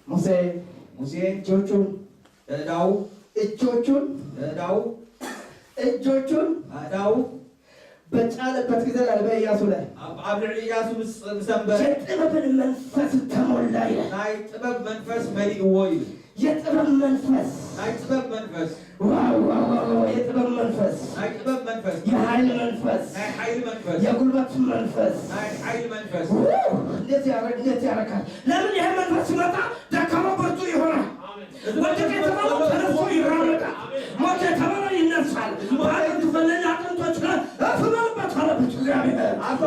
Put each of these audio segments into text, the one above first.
ሙሴ ሙሴ እጆቹን እዳው እጆቹን እዳው እጆቹን እዳው በጫነበት ጊዜ ላለ በኢያሱ ላይ ኣብ ኣብ ልዕሊ ኢያሱ ምስ ምስ ኣንበረ የጥበብን መንፈስ ተሞላ ይላል። ናይ ጥበብ መንፈስ መሊእዎ እዩ። የጥበብ መንፈስ ናይ ጥበብ መንፈስ ዋው ዋው ዋው ዋው፣ የጥበብ መንፈስ፣ ናይ ጥበብ መንፈስ የኃይል መንፈስ፣ ናይ ሓይሊ መንፈስ የጉልበት መንፈስ። ናይ ሓይሊ መንፈስ ውይ፣ እንዴት ያረግ እንዴት ያረጋል። ለምን ይሄ መንፈስ ሲመጣ ደካማ ብርቱ ይሆናል። ወደቀ የተባለው ተነስቶ ይራመዳል። ሞተ የተባለው ይነሳል። በአጥንቱ በነኛ አጥንቶች ላይ እፍ በልበት አለበት እግዚአብሔር። ኣቶ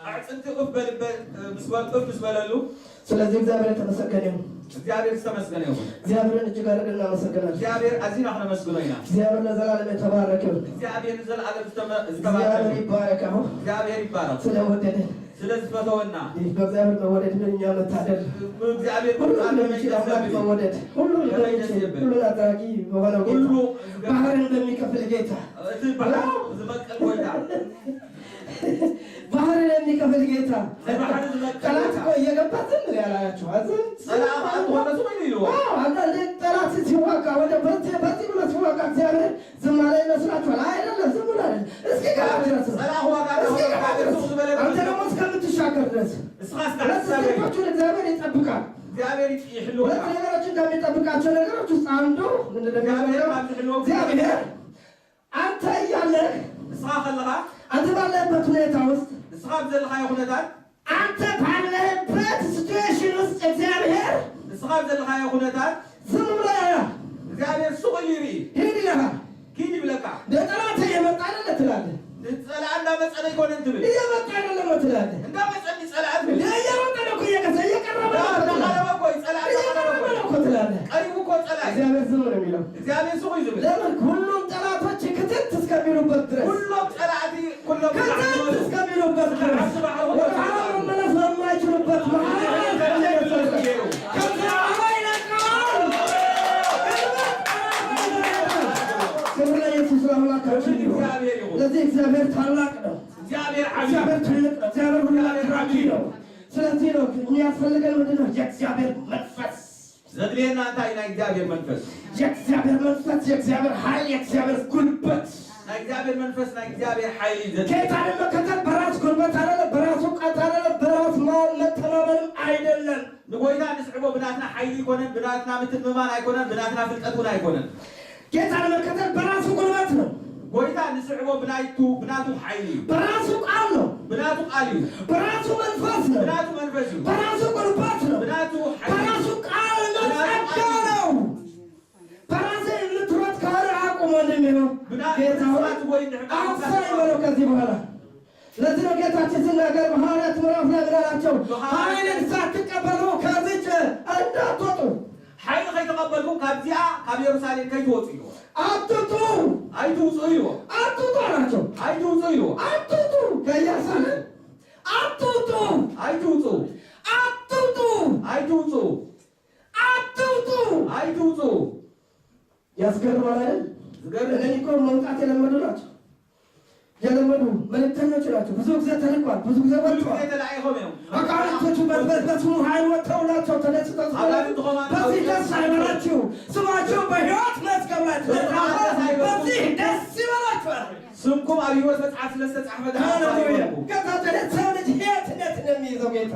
ኣዕፅንቲ እፍ በልበ ምስ በል እፍ ምስ በለሉ ስለዚህ እግዚአብሔር የተመሰገነ ይሁን። እግዚኣብሔር ዝተመስገነ ይሁን። እግዚአብሔርን እጅግ አድርገን እናመሰግናለን። እግዚኣብሔር ኣዚና ክነመስግኖ ኢና። እግዚአብሔር ለዘላለም የተባረከ ይሁን። እግዚኣብሔር ንዘለኣለም ዝተመ- እግዚአብሔር ዝተባረከ ይባረክ። አሁን እግዚኣብሔር ይባረክ። ስለወደደ ስለ ዝፈተወና ይህ በእግዚአብሔር መወደድ ምንኛ መታደል። እግዚኣብሔር ሁሉን ብጣዕሚ በሚችል አምላክ ደስ ይብል። መወደድ፣ ሁሉን ከመይ በሚችል ደስ ይብል። ሁሉን አድራጊ በሆነው ሁሉ ጌታ፣ ባህርን በሚከፍል ጌታ፣ እቲ ባህር ዝመቅል ጎይታ ባህርን የሚከፍል ጌታ። ባህርን የሚከፍል ጠላት ጌታ። እኮ እየገባ ዝም ብሎ ያላያቸው አዝም ጸላኢ ከኣ ትወለሱ በይኑ ኢልዎ። አዎ፣ አንዳንዴ ጠላት ሲዋጋ ወደ በዚህ በዚህ ብሎ ሲዋጋ እግዚአብሔር ዝም አለ ይመስላችኋል? አይደለም፣ ዝም ብሎ አይደለም። እስኪ ገባ ድረስ ነው። ጸላኢ ዋጋ እስኪ ገባ ድረስ ዝም ዝበለ አንተ ደግሞ እስከምትሻገር ድረስ እስኻ ሁለት እስካሳበይ ስቴፖቹን እግዚአብሔር ይጠብቃል። እግዚኣብሔር ይሕልወካ። ሁለት ነገሮች እንደሚጠብቃቸው ነገሮች ውስጥ አንዱ ምንድን ነው? እግዚአብሔር ካብ ዝሕልወኩም እግዚአብሔር አንተ እያለህ እስኻ ከለኻ አንተ ባለህበት ሁኔታ ውስጥ እስኻ ኣብ ዘለኻዮ ኩነታት አንተ ባለህበት ሲቹዌሽን ውስጥ እግዚአብሔር እስኻ ኣብ ዘለኻዮ ኩነታት ዝም ብሎ ያያል። እግዚኣብሔር ሱቕ ኢሉ ይርኢ። ሂድ ይልሃል። ኪድ ይብለካ። ለጠላት እየመጣ አይደለ ትላለህ። ጸላእ እንዳመጸነ ይኮነን ትብል። እየመጣ አይደለም ትላለህ። እንዳመጸኒ ጸላእ ትብል። እየሮጠ ነው እኮ እየቀሰ እየቀረበ ነው እኮ ትላለህ። እንዳቀረበ እኮ ጸላእ እንዳቀረበ እየቀረበ እኮ ነው እኮ ትላለህ። ቀሪቡ እኮ ጸላእ እግዚአብሔር ዝም ነው የሚለው። እግዚኣብሔር ሱቕ እዩ ዝብል። ለምን? ሁሉም ጠላቶች ክትት እስከሚሉበት ድረስ ኩሎም ጸላእቲ ኩሎም ክትት እስከሚሉበት ድረስ ወደ ኋላ መመለስ በማይችሉበት መሀል ከዛ በኋላ ይለቀዋል። ክብር ለኢየሱስ ለአምላካችን ይሁን። እግዚአብሔር ይሁን። ስለዚህ እግዚአብሔር ታላቅ ነው። እግዚአብሔር ዓቢ እግዚአብሔር ትልቅ ነው። እግዚአብሔር ሁሉ አድራጊ ነው። ስለዚህ ነው የሚያስፈልገን ምንድን ነው? የእግዚአብሔር መንፈስ። ዘድልየና እንታይ? ናይ እግዚኣብሔር መንፈስ። የእግዚአብሔር መንፈስ፣ የእግዚአብሔር ኃይል፣ የእግዚአብሔር ጉልበት። ናይ እግዚኣብሔር መንፈስ፣ ናይ እግዚኣብሔር ሓይሊ ዘድልየና። ጌታን መከተል በራስ ጉልበት አይደለም፣ በራስ እውቀት አይደለም፣ በራስ ማ- መተማመንም አይደለም። ንጎይታ ንስዕቦ ብናትና ሓይሊ ኣይኮነን፣ ብናትና ምትእምማን ኣይኮነን፣ ብናትና ፍልጠት እውን ኣይኮነን። ጌታን መከተል በራሱ ጉልበት ነው። ጎይታ ንስዕቦ ብናይቱ ብናቱ ሓይሊ እዩ። በራሱ ቃል ነው። ብናቱ ቃል እዩ። በራሱ መንፈስ ነው። ብናቱ መንፈስ እዩ። በራሱ ጉልበት ነው። ብናቱ ሓይሊ በራሱ ቃል ነው። ጸጋ ነው። በራሴ የምትሮጥ ከሆነ አቁም ወንድሜ ነው። ብና- ጌታ ሆይ ብናቱ ወይ እንድሕር አንሳ ይበለው ከዚህ በኋላ። ለዚህ ነው ጌታችን ሲናገር በሐዋርያት ምዕራፍ ላይ ምን አላቸው? ኃይልን ሳትቀበሉ ከዚች እንዳትወጡ። ሓይሊ ከይተቐበልኩም ካብዚኣ ካብ የሩሳሌም ከይትወፁ እዩ። አትውጡ። ኣይትውፁ እዩ። አትውጡ አላቸው። ኣይትውፁ እዩ። አትውጡ። ከኢየሩሳሌም አትውጡ። ኣይትውፁ። አትውጡ። ኣይትውፁ። አትውጡ። ኣይትውፁ። ያስገርማል አይደል? ዝገርም። እነዚህ እኮ መውጣት የለመዱ ናቸው። የለመዱ መልእክተኞች ናቸው። ብዙ ጊዜ ተልኳል። ብዙ ጊዜ ብዙ ወጥቷል። ጊዜ ተላኢኾም እዮም። አጋንንቶቹ በ- በ- በስሙ ኃይል ወጥተውላቸው ተነስተው አጋንንት ሆማ በዚህ ደስ አይበላችሁ። ስማቸው በሕይወት መዝገብ ላይ ተጻፈ። በዚህ ደስ ይበላችኋል። ስምኩም ኣብ ህይወት መጽሓፍ ስለ ዝተጻሕፈ ደስ ሃሌሉያ። ይበልኩም። ከታተለ ሰው ልጅ የት እንዴት እንደሚይዘው ጌታ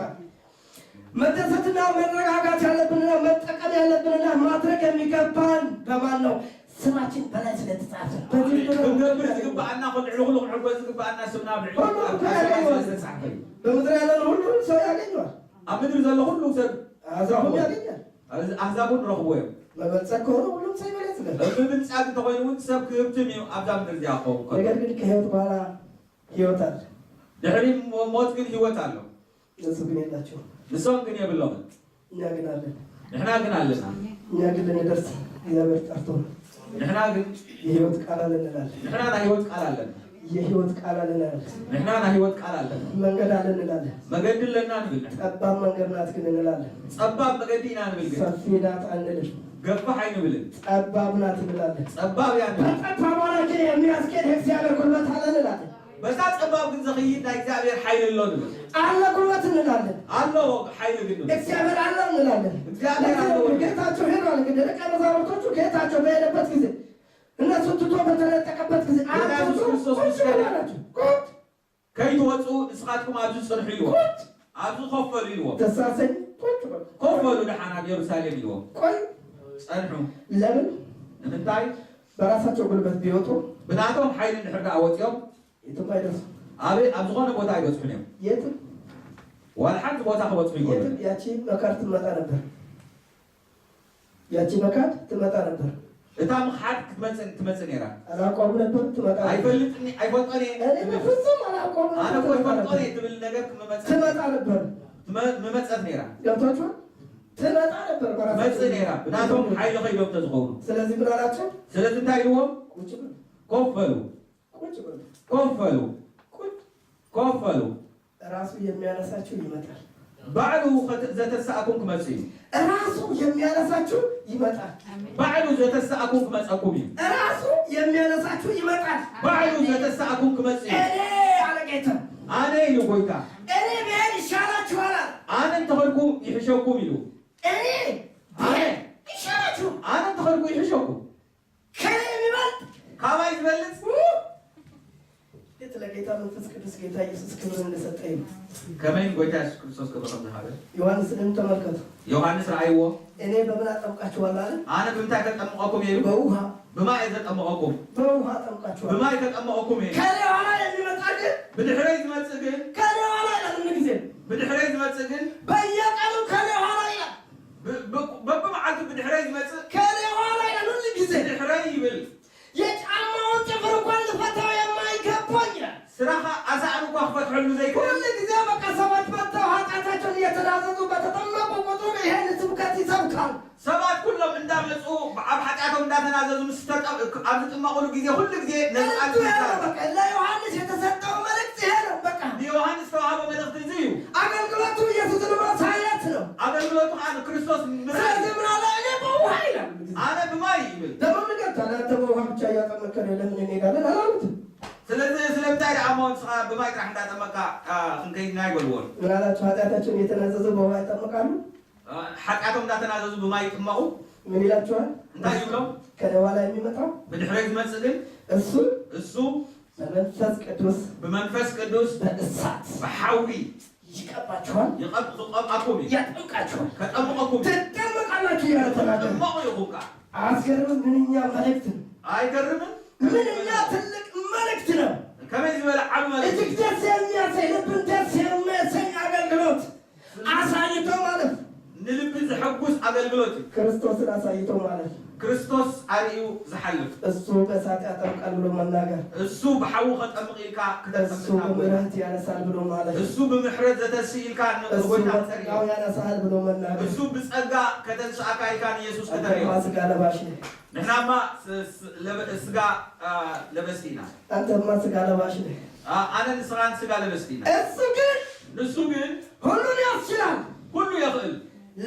መደሰትና መረጋጋት ያለብንና መጠቀም ያለብንና ማድረግ የሚገባን በማን ነው? ስማችን በላይ ስለተጻፈ በዚህ ክንገብር ዝግባኣና፣ ክንዕልኹሉ ክንሕጎስ ዝግባኣና ስምና ኣብ ልዕሊ ሁሉም ኣብ እኮ ሰማይ ያገኘዋል። ስለተጻሕፈ እዩ። በምድር ያለን ሁሉም ሰው ያገኘዋል። ኣብ ምድሪ ዘሎ ኩሉ ሰብ አሕዛብም ያገኛል። ኣህዛብ እውን ረኽብዎ እዮም። መበልጸግ ከሆነ ሁሉም ሰው ይበለጽጋል። ብብልጻግ እንተኾይኑ እውን ሰብ ክህብትም እዩ ኣብዛ ምድሪ እዚኣ ክኸውን ከሎ። ነገር ግን ከህይወት በኋላ ህይወት አለ። ድሕሪ ሞ- ሞት ግን ህይወት ኣሎ። እነሱ ግን የላቸውም። ንሶም ግን የብሎምን። እኛ ግን አለን። ንሕና ግን ኣለና። እኛ ግን ልንደርስ እግዚአብሔር ጠርቶ ንሕና ግን የህይወት ቃል አለን እንላለን። ንሕና ናይ ህይወት ቃል ኣለና። የህይወት ቃል አለን እንላለን። ንሕና ናይ ህይወት ቃል ኣለና። መንገድ አለን እንላለን። መገዲ ኣለና ንብል። ጠባብ መንገድ ናት ግን እንላለን። ጸባብ መገዲ ኢና ንብል ግን ሰፊ ናት አንልም። ገፋሕ ኣይንብልን። ጠባብ ናት እንላለን። ጸባብ እያ ንብል። በጠባቧ ላይ ግን የሚያስኬድ የእግዚአብሔር ጉልበት አለን እንላለን። እዛ ጸባብ ግን ዝኸይድ ናይ እግዚኣብሔር ሓይሊ ኣሎ ንብል። አለ ጉልበት እንላለን። ኣሎ ሓይሊ ግን ንብል። እግዚአብሔር አለ እንላለን። እግዚአብሔር አለ። ጌታቸው ሄዷል። እንግዲህ ደቀ መዛሙርቶቹ ጌታቸው በሄደበት ጊዜ እነሱ ትቶ በተነጠቀበት ጊዜ ጌታ ኢየሱስ ክርስቶስ ቁጭ ምስጋና በላቸው። ቁጭ ከይትወፁ ንስኻትኩም ኣብዚ ጽንሑ ኢልዎም። ኣብዚ ኮፍ በሉ ኢልዎም። ደስ አሰኝ። ቁጭ በሉ። ኮፍ በሉ ደሓን ኣብ የሩሳሌም ኢልዎም። ቆይ ጸንሑ። ለምን ንምንታይ? በራሳቸው ጉልበት ቢወጡ ብናቶም ሓይሊ እንድሕር ደኣ ወፂኦም የትም አይደርሱ። ኣብ ኣብ ዝኾነ ቦታ ኣይበፅሑን እዮም። የትም ዋላ ሓንቲ ቦታ ክበፅሑ ይኽእሉ የትም ያቺ መካር ትመጣ ነበር። ያቺ መካር ትመጣ ነበር። እታ ምኽሓድ ክትመፅእ ትመፅእ ነይራ። አላውቀውም ነበር ትመጣ ነበር። ኣይፈልጥኒ ኣይፈልጦን እየ እኔ ትብል። በፍጹም አላውቀውም ኣነ ነበር እኮ ትመጣ ይፈልጦን ነበር። እየ ትብል ነገር ክምመፀ ትመጣ ነበር። ትመ- ምመፀት ነይራ። ገብቷችኋል? ትመጣ ነበር በራሳቸው ትመፅእ ነይራ። ብናቶም ሓይሊ ከይዶም ተዝኸውን። ስለዚህ ምን አላቸው? ስለዚ እንታይ ኢልዎም? ቁጭ በሉ። ኮፍ በሉ። ቁጭ በሉ። ኮፍ በሉ። ቁጭ ኮፍ በሉ። ራሱ የሚያነሳችሁ ይመጣል። ባዕሉ ከተ- ዘተሳእኩም ክመጽእ እዩ። ራሱ የሚያነሳችሁ ይመጣል። ባዕሉ ዘተሳእኩም ክመጸኩም እዩ። ራሱ የሚያነሳችሁ ይመጣል። ባዕሉ ዘተሳእኩም ክመጽእ እዩ። እኔ አለ ጌታ፣ ኣነ ኢሉ ጎይታ፣ እኔ ብሄድ ይሻላችኋል አለ። ኣነ እንተኸድኩ ይሕሸኩም ኢሉ። እኔ ኣነ ይሻላችሁ ኣነ እንተኸድኩ ይሕሸኩም። ከኔ የሚበልጥ ካባይ ዝበልጽ እንዴት ለጌታ መንፈስ ቅዱስ ጌታ ኢየሱስ ክብር እንደሰጠ እዩ። ከመይ ጎይታ የሱስ ክርስቶስ ክብሪ ከም ዝሃበ ዮሐንስን ተመልከቱ። ዮሃንስ ረኣይዎ። እኔ በምን አጠምቃችኋለሁ አለ። ኣነ ብምንታይ ከጠምቐኩም እየ ኢሉ? በውሃ ብማይ እየ ዘጠምቐኩም። በውሃ አጠምቃችኋለሁ። ብማይ ከጠምቐኩም እየ። ከኔ በኋላ የሚመጣ ግን ብድሕረይ ዝመጽእ ግን ከኔ በኋላ ይላል። ምን ጊዜ ብድሕረይ ዝመጽእ ግን በየቀኑ ከኔ በኋላ ይላል። ብ- ብ- በብመዓልቱ ብድሕረይ ዝመጽእ ከኔ በኋላ ይላል። ሁል ጊዜ ብድሕረይ ይብል። የጫማውን ጥፍር እንኳን ልፈታው የማይገባኝ ይላል። ስራኻ ኣሳእን እኳ ክፈትሐሉ ዘይክእል። ሁል ጊዜ በቃ ሰዎች መጥተው ኃጢአታቸውን እየተናዘዙ በተጠመቁ ቁጥር ይሄን ስብከት ይሰብካል። ሰባት ኩሎም እንዳመጹ ኣብ ሓጢኣቶም እንዳተናዘዙ ምስ ተጠ- ኣብ ዝጥመቑሉ ግዜ ኩሉ ግዜ ነዚ ቃል መልእክቱ ይሄ ነው። ይዛረቡ። በቃ ለዮሐንስ የተሰጠው መልእክት ይሄ ነው። በቃ ንዮሃንስ ዝተዋህቦ መልእኽቲ እዚ እዩ። አገልግሎቱ ኢየሱስን ማሳየት ነው። ኣገልግሎቱ ከዓ ንክርስቶስ ምርኣይ እዩ። ስለዚህ ምን አለ? እኔ በውሃ ይላል። ኣነ ብማይ ይብል። ደግሞ ምን ገብታል? አንተ በውሃ ብቻ እያጠመቅከን ለምን እንሄዳለን አላሉትም። ስለዚ ስለምንታይ ደኣ እሞ ንስኻ ብማይ ጥራሕ እንዳጠመቅካ ኣ፣ ክንከይድና ኣይበልዎን። ምን አላቸው? ኃጢአታቸውን እየተናዘዙ በውሃ ይጠመቃሉ። ኣ፣ ሓጢኣቶም እንዳተናዘዙ ብማይ ይጥመቑ። ምን ይላቸዋል? እንታይ ይብሎም? ከኔ በኋላ የሚመጣው ብድሕረይ ዝመጽእ ግን እሱ እሱ በመንፈስ ቅዱስ ብመንፈስ ቅዱስ በእሳት ብሓዊ ይቀባችኋል፣ ይቐብ- ዝቐብኣኩም እዩ። ያጠምቃችኋል። ከጠምቐኩም እዩ። ትጠመቃላችሁ እያለ ተናገረ። ትጥመቑ ኢኹም ከዓ። አስገርም! ምንኛ መልእክት ነው! ኣይገርምን? ምንኛ ትልቅ መልእክት ነው! ከመይ ዝበለ ዓቢ መልእክት እጅግ እዩ። ደስ የሚያሰኝ ልብን ደስ የሚያሰኝ አገልግሎት አሳይቶ ማለፍ፣ ንልቢ ዘሐጉስ ኣገልግሎት እዩ። ክርስቶስን አሳይቶ ማለፍ። ክርስቶስ ኣርእዩ ዝሓልፍ። እሱ በእሳት ያጠምቃል ብሎ መናገር፣ እሱ ብሓዊ ከጠምቕ ኢልካ እሱ ክተጠምቅ በምሕረት ያነሳል ብሎ ማለፍ፣ እሱ ብምሕረት ዘተሲ ኢልካ እሱ ንጎይታ በጸጋው ክተርኢ። ያነሳል ብሎ መናገር። እሱ ብጸጋ ከተንስኣካ ኢልካ ንየሱስ አንተማ ክተርእዮ። ስጋ ለባሽ ነህ። ንሕናማ ስ- ስ- ለበ- ስጋ ኣ፣ ለበስቲ ኢና። አንተማ ስጋ ለባሽ ነህ። ኣ፣ ኣነ ንስኻን ስጋ ለበስቲ ኢና። እሱ ግን ንሱ ግን ሁሉን ያስችላል። ኩሉ የኽእል።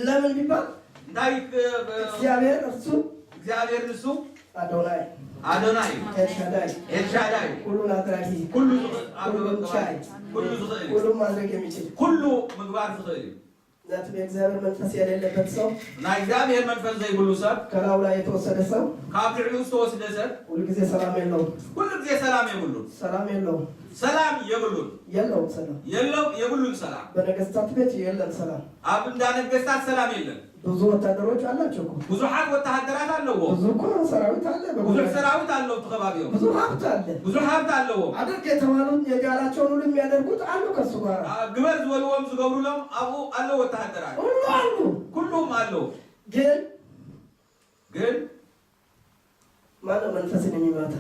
ለምን ቢባል እንታይ እ፣ እ፣ እግዚአብሔር እርሱ እግዚኣብሔር ንሱ አዶናይ ኣዶናይ እዩ። ኤልሻዳይ ኤልሻዳይ እዩ። ሁሉን አድራጊ ኩሉ ዝኽእል ኣብ ኩሉን ቻይ ኩሉ ዝኽእል እዩ። ሁሉን ማድረግ የሚችል ኩሉ ምግባር ዝኽእል እዩ። ምክንያቱም የእግዚአብሔር መንፈስ የሌለበት ሰው ናይ እግዚኣብሔር መንፈስ ዘይብሉ ሰብ ከላዩ ላይ የተወሰደ ሰው ካብ ልዕሊኡ ዝተወስደ ሰብ ሁልጊዜ ሰላም የለውም። ኩሉ ግዜ ሰላም የብሉን። ሰላም የለውም። ሰላም የብሉን። የለውም ሰላም። የለው የብሉን ሰላም። በነገስታት ቤት የለም ሰላም። ኣብ እንዳ ነገስታት ሰላም የለን። ብዙ ወታደሮች አላቸው እኮ። ብዙሓት ወተሃደራት ኣለዎ። ብዙ እኮ ሰራዊት አለ። ብዙሕ ሰራዊት ኣለዉ እቲ ከባቢኦም። ብዙ ሀብት አለ። ብዙሕ ሃብቲ ኣለዎም። አድርግ የተባሉት የጋላቸውን ሁሉ የሚያደርጉት አሉ ከሱ ጋር። ኣ፣ ግበር ዝበልዎም ዝገብሩሎም ኣብኡ ኣለዉ ወተሃደራት። ሁሉ አሉ። ኩሉም ኣለዉ። ግን ግን ማነው መንፈስን የሚመታ?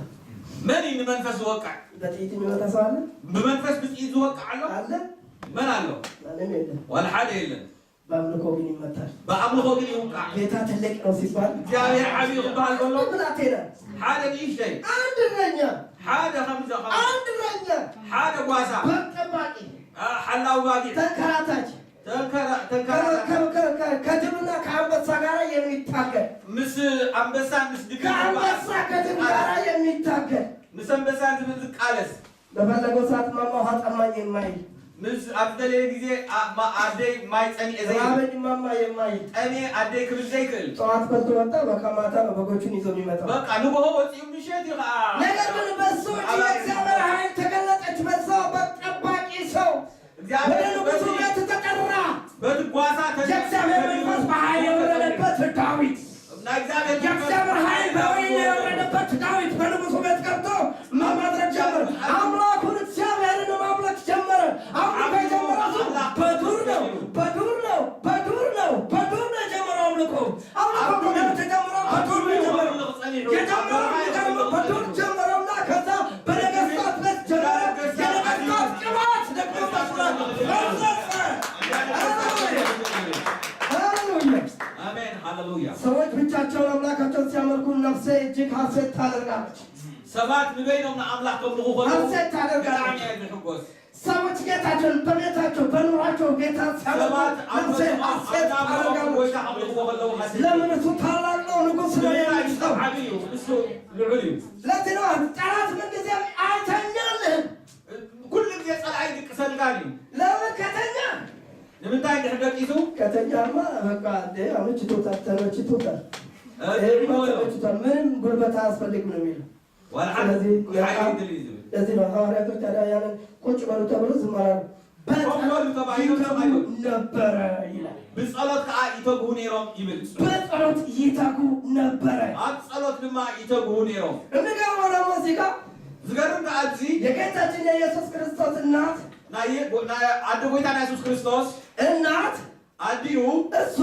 መን እዩ ንመንፈስ ዝወቅዕ? በጥይት የሚመታ ሰው አለ? ብመንፈስ ብጥይት ዝወቅዕ ኣሎ? አለ? መን ኣሎ? ማንም የለም። ዋላ ሓደ የለን። በአምልኮ ግን ይመታል። ብኣምልኾ ግን ይውቃዕ። ጌታ ትልቅ ነው ሲባል እግዚኣብሔር ዓብዪ ክበሃል ከሎ አንድ ብላቴና፣ ሓደ ንእሽተይ፣ አንድ እረኛ፣ ሓደ ከምዚ ኸ አንድ እረኛ፣ ሓደ ጓሳ፣ በግ ጠባቂ፣ አ፣ ሓላው ባጊዕ፣ ተንከራታች፣ ተንከራ- ከ- ተንከራታ ከ- ከ- ከ- ከጅብና ከአንበሳ ጋር የሚታገል፣ ምስ ኣንበሳን ምስ ድብን ከአንበሳ ከጅብ ጋር የሚታገል፣ ምስ ኣንበሳን ድብን ዝቃለስ በፈለገው ሰዓት ማማ ውሃ ጠማኝ የማይል፣ ምስ ኣብ ዝደለየ ግዜ ኣ-፣ ማ-፣ ኣደይ ማይ ጸሚኤ ዘይብል፣ ራበኝ ማማ የማይል፣ ጠሜ ኣደይ ክብል ዘይክእል። ጠዋት በልቶ ወጣ፣ በቃ ማታ ነው በጎቹን ይዞ የሚመጣው። በቃ ንግሆ ወጺኡ ምሸት እዩ ኸዓ። ነገር ግን በሱ እጅ የእግዚአብሔር ኃይል ተገለጠች። በዛ በጠባቂ ሰው እግዚአብሔር ወደ ንጉሱ በዚህ ቤት ተጠራ። በትጓሳ ተገ-፣ የእግዚአብሔር መንፈስ በኃይል የወረደበት ዳዊት፣ እና እግዚአብሔር መንፈስ የእግዚአብሔር ኃይል በወይን የወረደበት ዳዊት በንጉሱ ቤት ገብቶ ምን ማድረግ ጀመረ? አምላኩን እግዚአብሔርን ማምለክ ጀመረ። አምልኮ የጀመረው እሱ በዱር ነው፣ በዱር ነው፣ በዱር ነው፣ በዱር ነው የጀመረው አምልኮ። አምልኮ እኮ ነው የተጀመረው በዱር ነው የጀመረው። የጀመረው የሚገርመው በዱር ጀመረውና ከዛ በነገስታት ቤት ጀመረ። የነገስታት ቅባት ደግሞ በሱ ላይ ፈሰሰ። ሃሌሉያ! ሃሌሉያ! አሜን፣ ሃሌሉያ። ሰዎች ብቻቸውን አምላካቸውን ሲያመልኩ ነፍሴ እጅግ ሐሴት ታደርጋለች። ሰባት ንበይኖም ንኣምላኽ ከምልኹ ከለዉ ሐሴት ታደርጋለች። ብጣዕሚ እየ ዝሕጎስ። ሰዎች ጌታቸውን በቤታቸው በኑሯቸው ጌታ ሲያመልኩ ሰባት ኣብ ነፍሴ መንጎኦም ሐሴት ኣብ ናብርኦም ታደርጋለች። ጎይታ ከምልኽዎ ከለዉ ሐሴት። ለምን? እሱ ታላቅ ነው፣ ንጉሥ ነው የሚል ሰው። ዓቢ እዩ፣ ንሱ ልዑል እዩ። ለዚህ ነው ጠላት ምንጊዜም አይተኛልህም። ኩሉ ግዜ ጸላኢ ይድቅሰልካ ድዩ? ለምን ከተኛ? ንምንታይ እንድሕር ደቂሱ? ከተኛማ በቃ እንዴ፣ አመችቶታል፣ ተመችቶታል። እ፣ ይሄማ ይበሎ። ተመችቶታል፣ ምንም ጉልበት አያስፈልግም ነው የሚለው። ዋላ ሓደ ስለዚህ ሓይሊ በጣም ይድል እዩ ዝብል። ለዚህ ነው ሐዋርያቶች ታዲያ ያንን ቁጭ በሉ ተብሎ ዝም አላሉ። በጸሎት ኮፍ በሉ ተባሂሎም ይተጉ ዝም አይሉም። ነበረ ይላል። ብጸሎት ከዓ ይተጉ ነይሮም ይብል። በጸሎት ይተጉ ነበረ። ኣብ ጸሎት ድማ ይተጉ ነይሮም። የሚገርመው ደግሞ እዚህ ጋር ዝገርም ከዓ ኣብዚ የጌታችን የኢየሱስ ክርስቶስ እናት ናይ፣ ናይ ኣደ ጎይታና የሱስ ክርስቶስ እናት ኣዲኡ እሷ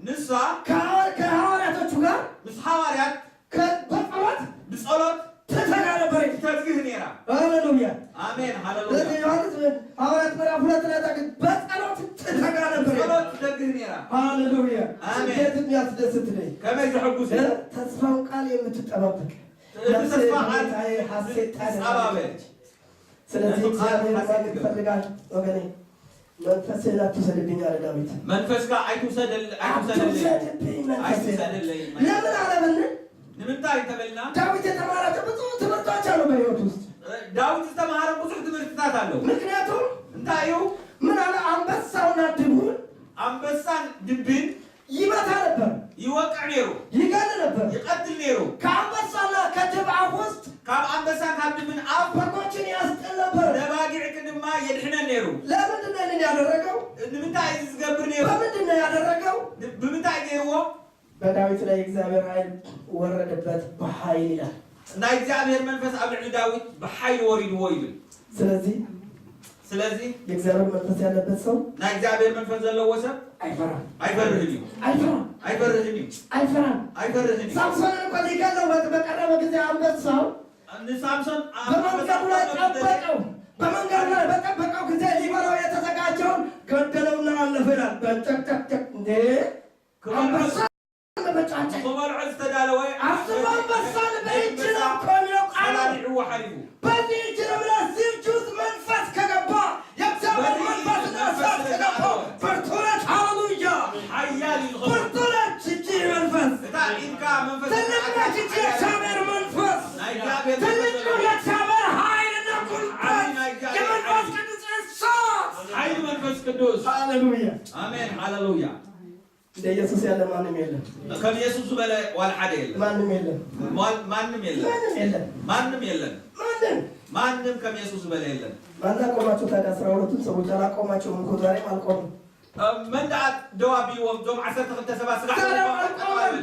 ንሳ ከሐዋ-፣ ከሐዋርያቶቹ ጋር ምስ ሐዋርያት ከ-፣ በጸሎት ብጸሎት ትተጋ ነበረች። ትተግህ ነይራ። ሃሌሉያ። ኣሜን፣ ሃሌሉያ። ስለዚህ ዮሐንስ ሐዋርያት ምዕራፍ ሁለት ላይ ታገኝ፣ በጸሎት ትተጋ ነበረች። ብጸሎት ትተግህ ነይራ። ሃሌሉያ። ኣሜን። እንዴት የሚያስደስት ነው። ከመይ ዘሐጉስ እ? እዩ። ተስፋውን ቃል የምትጠባበቅ እቲ ነፍሴ ተስፋ ቃል በጌታዬ ሐሴት ትጻባበል። ታደርጋለች። ስለዚህ ነፍሱ ቃል እግዚአብሔር ሐሴት ማን ይገባል። ይፈልጋል ወገኔ? መንፈስህን አትውሰድብኝ አለ ዳዊት። መንፈስካ ኣይትውሰደል-፣ ኣይትውሰደለይ። አትውሰድብኝ መንፈስህን። ኣይትውሰደለይ። ለምን አለ ብንል፣ ንምንታይ እንተበልና፣ ዳዊት የተማራቸው ብዙ ትምህርቶች አሉ በህይወት ውስጥ። ዳዊት ዝተምሃረ ብዙሕ ትምህርትታት ኣለዉ። ምክንያቱም እንታይ እዩ? ምን አለ? አንበሳውና ድቡን ኣንበሳን ድብን ይመታ ነበር። ይወቅዕ ነይሩ። ይገል ነበር። ይቐትል ነይሩ። ከአንበሳና ከድብ አፍ ውስጥ ካብ ኣንበሳን ካብ ድብን ኣፍ በጎችን ያስጥል ነበር። ነባጊዕክ ድማ የድሕነን ነይሩ። ለምንድን ነው ይህንን ያደረገው? ንምንታይ እዩ ዝገብር ነይሩ? በምንድን ነው ያደረገው? ብ-፣ ብምንታይ ገይርዎ? በዳዊት ላይ እግዚአብሔር ኃይል ወረደበት በኃይል ይላል። ናይ እግዚኣብሔር መንፈስ ኣብ ልዕሊ ዳዊት ብሓይሊ ወሪድዎ ይብል። ስለዚህ ስለዚ የእግዚአብሔር መንፈስ ያለበት ሰው ናይ እግዚኣብሔር መንፈስ ዘለዎ ሰብ ኣይፈራም። ኣይፈርህን እዩ። ኣይፈራም። ኣይፈርህን እዩ። ኣይፈራም። ኣይፈርህን እዩ። ሳምሶንን እኮ ሊገለው በ-፣ በቀረበ ጊዜ አንበሳው ንሳምሶን ኣብ በመንገዱ ላይ ጠበቀው። በመንገዱ ላይ በጠበቀው ጊዜ ሊበላው የተዘጋጀውን ገደለውና አለፈ ይላል። በጨቅጨቅጨቅ እንዴ! ክበልዖ አንበሳ በመጫጨቅ ክበልዖ ዝተዳለወ ኣስቦ አንበሳ በእጅ ነው እኮ የሚለው ቃሉ። ሰላሊዕዎ ሓሊፉ። በዚህ እጅ ነው ብለህ እዚህ እጅ ውስጥ መንፈስ ከገባ፣ የእግዚአብሔር በዚህ መንፈስና መንፈስ እሳት ከገባ፣ ከገባ ብርቱ ነች። ሃሌሉያ! ሓያል እዩ ዝኸውን። ብርቱ ነች እቺ መንፈስ። እታ ኢድካ መንፈስ ትልቅ ነች እቺ የእግዚአብሔር መንፈስ። ናይ እግዚኣብሔር ትልቅ መንፈስ ነው ነው። የእግዚአብሔር ኃይልና ጉልበት። ኣሜን። ናይ እግዚኣብሔር የመንፈስ ሓይሊ። ቅዱስ እሳት። ሓይሊ መንፈስ ቅዱስ። ሃሌሉያ! ኣሜን። ሃሌሉያ! እንደ ኢየሱስ ያለ ማንም የለም። ከም የሱስ ዝበለ ዋላ ሓደ የለን። ማንም የለም። ማን-፣ ማንም የለን። ማንም የለም። ማንም የለን። ማንም። ማንም ከም የሱስ ዝበለ የለን። ማን አቆማቸው ታዲያ? አስራ ሁለቱን ሰዎች አላቆማቸውም እኮ፣ ዛሬም አልቆምም። እ፣ መን ደኣ ደው ኣቢልዎም? እዞም ዓሰርተ ክልተ ሰባት ስራሕ ዛሬም ለውዋ ኣልቆምም።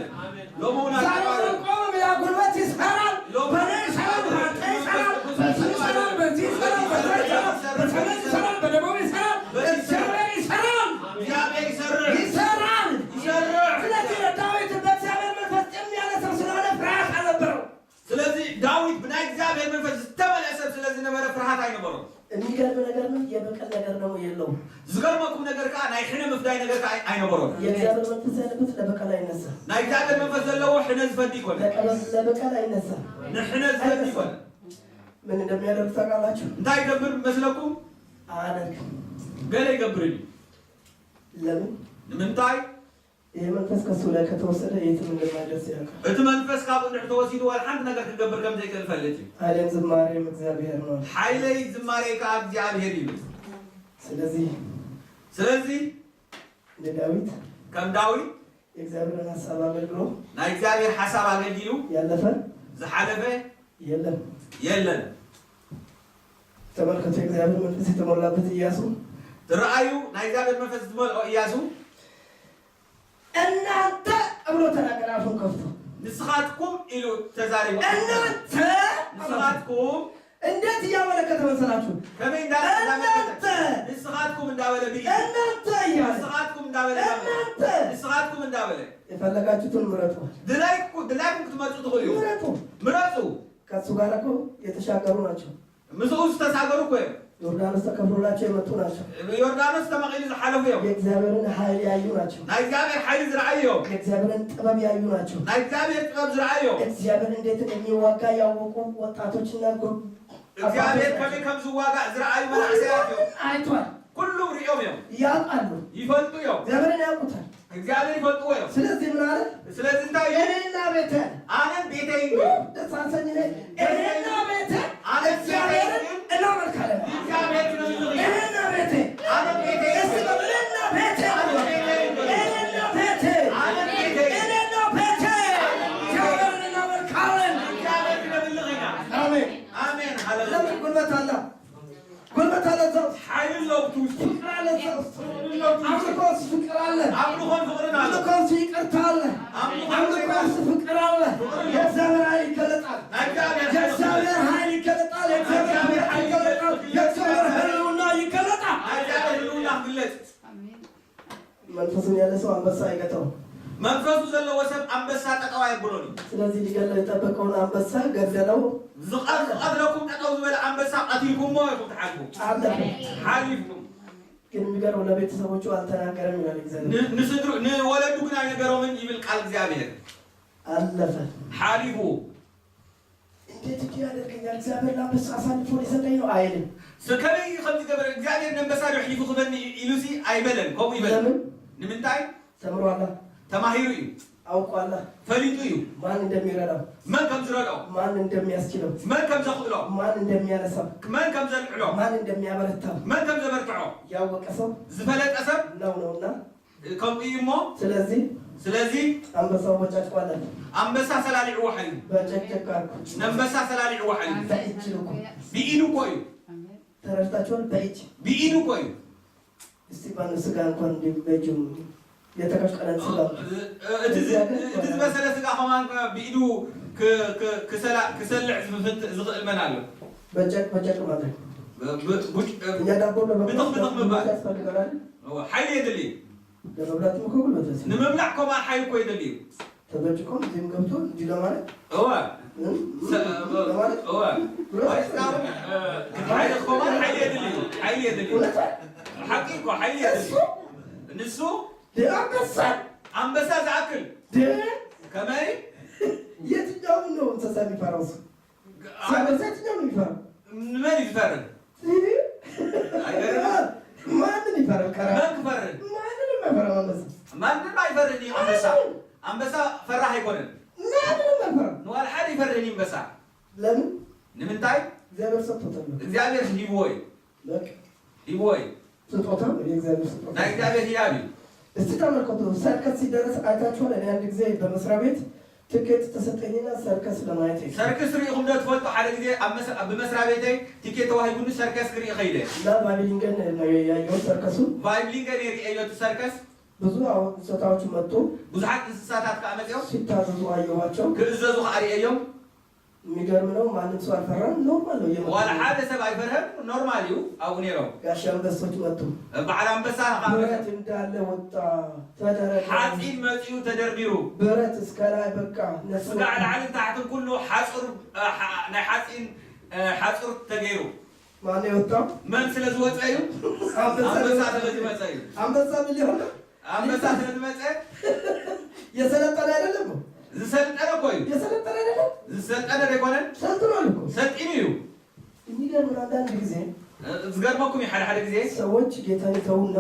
ሎሚ እውን ዛሬም አልቆምም። አልቆምም። ያ ጉልበት ይሰራል። ሎሚ በእኔ ይሰራል፣ በአንተ ይሰራል፣ በዚህ ይሰራል፣ በዚህ ይሰራል፣ በዛ ይሰራል፣ በሰሜን ይሰራል፣ በደቡብ ይሰራል። በዚህ ይሰራል። እግዚአብሔር ይሰራል። እግዚአብሔር ይሰርዕ። ይሰራል። ይሰርዕ። ስለዚህ ዳዊት በእግዚአብሔር መንፈስ ጭም ያለ ሰው ስለሆነ ፍርሃት አልነበረው። ስለዚ ዳዊት ብናይ እግዚኣብሔር መንፈስ ዝተመልአ ሰብ ስለ ዝነበረ ፍርሃት ኣይነበሮን። የሚገርም ነገር ነው፣ የበቀል ነገር ደግሞ የለውም። ዝገርመኩም ነገር ከኣ ናይ ሕነ ምፍዳይ ነገር ከኣ ኣይ-፣ ኣይነበሮን። የእግዚአብሔር መንፈስ ያለበት ለበቀል አይነሳ። ናይ እግዚኣብሔር መንፈስ ዘለዎ ሕነ ዝፈዲ ይኮነ። ለቀለ-፣ ለበቀል አይነሳ። ንሕነ ዝፈዲ ኣይነሳ። ይኮነ። ምን እንደሚያደርግ ታውቃላችሁ? እንታይ ይገብር መስለኩም? አያደርግም። ገለ ይገብር እዩ። ለምን? ንምንታይ? ይህ መንፈስ ከሱ ላይ ከተወሰደ የትም እንደማይደርስ ያውቃል። እቲ መንፈስ ካብኡ እንድሕር ተወሲዱ ዋላ ሓንቲ ነገር ክገብር ከም ዘይክእል ፈልጥ እዩ። ኃይሌም ዝማሬም እግዚአብሔር ነው። ሓይለይ ዝማሬ ከኣ እግዚኣብሔር እዩ። ስለዚህ ስለዚ እንደ ዳዊት ከም ዳዊት የእግዚአብሔርን ሐሳብ አገልግሎ ናይ እግዚኣብሔር ሓሳብ ኣገልጊሉ ያለፈ ዝሓለፈ የለም። የለን። ተመልከቱ፣ የእግዚአብሔር መንፈስ የተሞላበት ኢያሱ። ትረኣዩ፣ ናይ እግዚኣብሔር መንፈስ ዝመልኦ ኢያሱ። እናንተ ብሎ ተናገረ፣ አፉን ከፍቶ። ንስኻትኩም ኢሉ ተዛሪቡ። እናንተ ንስኻትኩም እንዴት እያመለከተ መሰላችሁ? ከመይ እንዳ- እናንተ እንዳመለከተ? ንስኻትኩም እንዳበለ ብኢዱ። እናንተ እያለ። ንስኻትኩም እንዳበለ እናንተ ንስኻትኩም እንዳበለ። የፈለጋችሁትን ምረጡ። ድላይኩ- ድላይኩም ክትመርጹ ትኽእሉ ኢኹም። ምረጡ። ምረጹ። ከሱ ጋር እኮ የተሻገሩ ናቸው። ምስኡ ዝተሳገሩ እኮ እዮም። ዮርዳኖስ ተከፍሎላቸው የመጡ ናቸው። ዮርዳኖስ ተመቒሉ ዝሓለፉ እዮም። የእግዚአብሔርን ኃይል ያዩ ናቸው። ናይ እግዚኣብሔር ሓይሊ ዝረኣዩ እዮም። የእግዚአብሔርን ጥበብ ያዩ ናቸው። ናይ እግዚኣብሔር ጥበብ ዝረኣዩ እዮም። እግዚአብሔር እንዴት እንደሚዋጋ ያወቁ ወጣቶችና ጎ- እግዚኣብሔር አባቶች ከመይ ናቸው። ከም ዝዋጋእ ዝረኣዩ መናእሰያት እዮም። ሁሉም አይቷል። ኩሉ ሪኦም እዮም። ያውቃሉ። ይፈልጡ እዮም። እግዚአብሔርን ያውቁታል። እግዚኣብሔር ይፈልጥዎ እዮም። ስለዚህ ምን አለ? ስለዚ እንታይ እዩ? እኔና ቤተ ኣነን ቤተይን እዩ። ደስ አሰኝ። እኔና ቤተ አነን እግዚአብሔርን ቤተይን እናመልካለን። እግዚኣብሔር ክነምልኽ እዩ። እኔና ቤተ አነን ቤተይን እስቲ በሉ፣ እኔና ቤተ አነን ቤተይን እኔና ቤተ አነን ቤተይን እኔና ቤተ እግዚአብሔርን እናመልካለን። እግዚኣብሔር ክነምልኽ ኢና። አሜን። አሜን። ሃሌሉያ። ለምን ጉልበት አለ? ጉልበት አለ እዛ ውስጥ። ሓይሊ ኣሎ ኣብቲ ውሽጢ። ፍቅር አለ እዛ ውስጥ። ፍቅር ኣሎ ኣብቲ ውሽጢ። አምልኮ ውስጥ ፍቅር አለ። አምልኮን ፍቅርን አለ። አምልኮ ውስጥ ይቅርታ አለ። አምልኮ አምልኮ ውስጥ ፍቅር አለ። ፍቅር አለ። የእግዚአብሔር ኃይል ይገለጣል። ናይ እግዚኣብሔር ሓይሊ የእግዚአብሔር ኃይል ይገለጣል። የእግዚአብሔር ናይ እግዚኣብሔር ፍቅር ሓይሊ ይገለጣል። ይገለጣል። የእግዚአብሔር ህልውና ይገለጣል። ናይ እግዚኣብሔር ህልውና ይግለጽ። መንፈሱን ያለ ሰው አንበሳ አይገታውም። መንፈሱ ዘለዎ ሰብ ኣንበሳ ጠጠው ኣየብሎን እዩ። ስለዚህ ሊገድለው የጠበቀውን አንበሳ ገደለው። ዝቐ- ዝቐትለኩም ጠጠው ዝበለ ኣንበሳ ቀቲልኩሞ ኢኹም ትሓልፉ። አለፈ። ሓሊፍኩም። ግን የሚገርመው ለቤተሰቦቹ አልተናገረም ይላል እግዚአብሔር። ን- ንስድሩ ንወለዱ ግን ኣይነገሮምን ይብል ቃል እግዚኣብሔር። አለፈ። ሓሊፉ። እንዴት እንዲህ ያደርገኛል? እግዚአብሔር ለአንበሳ አሳልፎ ሊሰጠኝ ነው አይልም። ስ- ከመይ ከምዚ ገበረ እግዚኣብሔር ነንበሳ ዶ ኣሕሊፉ ክበኒ ኢሉሲ ኣይበለን። ከምኡ ይበል። ለምን? ንምንታይ? ተምሯላ። ተማሂሩ እዩ። አውቋላ። ፈሊጡ እዩ። ማን እንደሚረዳው፣ መን ከም ዝረድኦ፣ ማን እንደሚያስችለው፣ መን ከም ዘኽእሎ፣ ማን እንደሚያነሳው፣ መን ከም ዘልዕሎ፣ ማን እንደሚያበረታው መን ከም ዘበርትዖ ያወቀ ሰው ዝፈለጠ ሰብ ነው ነውና። ከምኡ እዩ እሞ። ስለዚህ ስለዚ ኣንበሳው በጫጭቋለን። ኣንበሳ ሰላሊዕዎ ሓይሉ። በጨቅጨቅ አልኩ። ነንበሳ ሰላሊዕዎ ሓይሉ። በእጅ እኮ። ብኢዱ እኮ እዩ። ተረድታችኋል? በእጅ። ብኢዱ እኮ እዩ። እስቲ ባን ስጋ እንኳን እንዲ በእጁ የተቀቀለን ስጋ። እ- እ- እቲ ዝ- እቲ ዝበሰለ ስጋ ከማን ብኢዱ ክ- ክ- ክሰላ- ክሰልዕ ዝፍት- ዝኽእል መን ኣሎ? በጨቅ በጨቅ ማድረግ። ብ- ብ- ቡጭ- እኛ ዳቦ ለመቁረስ ብትኽ ብትኽ ምባል። ያስፈልገናል። እወ፣ ሓይሊ የድሊ። ለመብላት እኮ ጉልበት ያስፈልጋል። ንምብላዕ ከማን ሓይሊ እኮ የድሊ እዩ። ተበጭቆም እዚህም ገብቶ እንዲህ ለማለት እወ። ምን? ሰ- ለማለት እወ። ጉልበት ሓይሊ ያስፈልጋል። እስካሁን፣ እ፣ ሓይሊ ከማን ሓይሊ የድሊ እዩ። ሓይሊ የድሊ እዩ። እውነት? ሓቂ እኮ ሓይሊ የድሊ እሱ? እዩ። ንሱ ደ- አንበሳ። ኣንበሳ ዝኣክል። ደ- ከመይ? የትኛውን ነው እንስሳ የሚፈራው እሱ? አንበሳ የትኛው ነው የሚፈራው? ንመን እዩ ዝፈርህ? አይገርምም? ማንን ይፈራል? ከራ- መን ክፈርህ? ማንንም አይፈራም አንበሳ። ማንም ኣይፈርህን እዩ ኣንበሳ። ኣንበሳ ፈራህ ኣይኮነን። ማንንም አይፈራም። ንዋላ ሓደ ይፈርህን እዩ ኣንበሳ። ለምን? ንምንታይ? እግዚኣብሔር ሰጥቶታል። እግዚኣብሔር ሂብዎ እዩ። በቃ። ሂብዎ እዩ። ስጦታ ነው፣ የእግዚአብሔር ስጦታ። ናይ እግዚኣብሔር ህያብ እዩ። እስቲ ተመልከቱ፣ ሰርከስ ሲደረስ አይታችኋል? እኔ አንድ ጊዜ በመስሪያ ቤት ትኬት ተሰጠኝና ሰርከስ ለማየት ሄድኩ። ሰርከስ ርኢኹም ዶ ትፈልጡ? ሓደ ግዜ ኣብ መስ- ኣብ ብመስሪያ ቤተይ ቲኬት ተዋሂቡኒ ሰርከስ ክርኢ ኸይደ። እና ባይብሊንገን ነው ያየሁት ሰርከሱን። ቫይብሊንገን እየ ርእየዮ እቲ ሰርከስ። ብዙ አው- እንስሳታዎች መጡ። ብዙሓት እንስሳታት ከኣ መፅዮም። ሲታዘዙ አየኋቸው። ክእዘዙ ከኣ ርእየዮም። የሚገርም ነው። ማንም ሰው አልፈራም። ኖርማል ነው። እየመጡ ዋላ ነው። ሓደ ሰብ ኣይፈርሀን። ኖርማል እዩ። ኣብኡ ነይሮም። ጋሽ አንበሶች መጡ። በዓል ኣንበሳ ከኣ መፅዮም። ብረት እንዳለ ወጣ፣ ተደረደረ። ሓፂን መፅዩ ተደርዲሩ። ብረት እስከ ላይ በቃ ነሱ ስጋዕ ላዕልን ታሕትን ኩሉ ሓፁር፣ እ፣ ሓ- ናይ ሓፂን፣ እ፣ ሓፁር ተገይሩ። ማን የወጣው? መን ስለ ዝወፀ እዩ? አንበሳ አንበሳ ስለ ዝመፀ እዩ። አንበሳ ምን ሊሆን ነው? ኣንበሳ ስለ ዝመፀ የሰለጠነ አይደለም እኮ። ዝሰልጠነ እኮ እዩ። የሰለጠነ አይደለም። ዝሰልጠነ ዶ ኣይኮነን? ሰልጥኗል እኮ። ሰልጢኑ እዩ። የሚገርም አንዳንድ ጊዜ ዝገርመኩም እዩ ሓደ ሓደ ግዜ ሰዎች ጌታን ይተዉና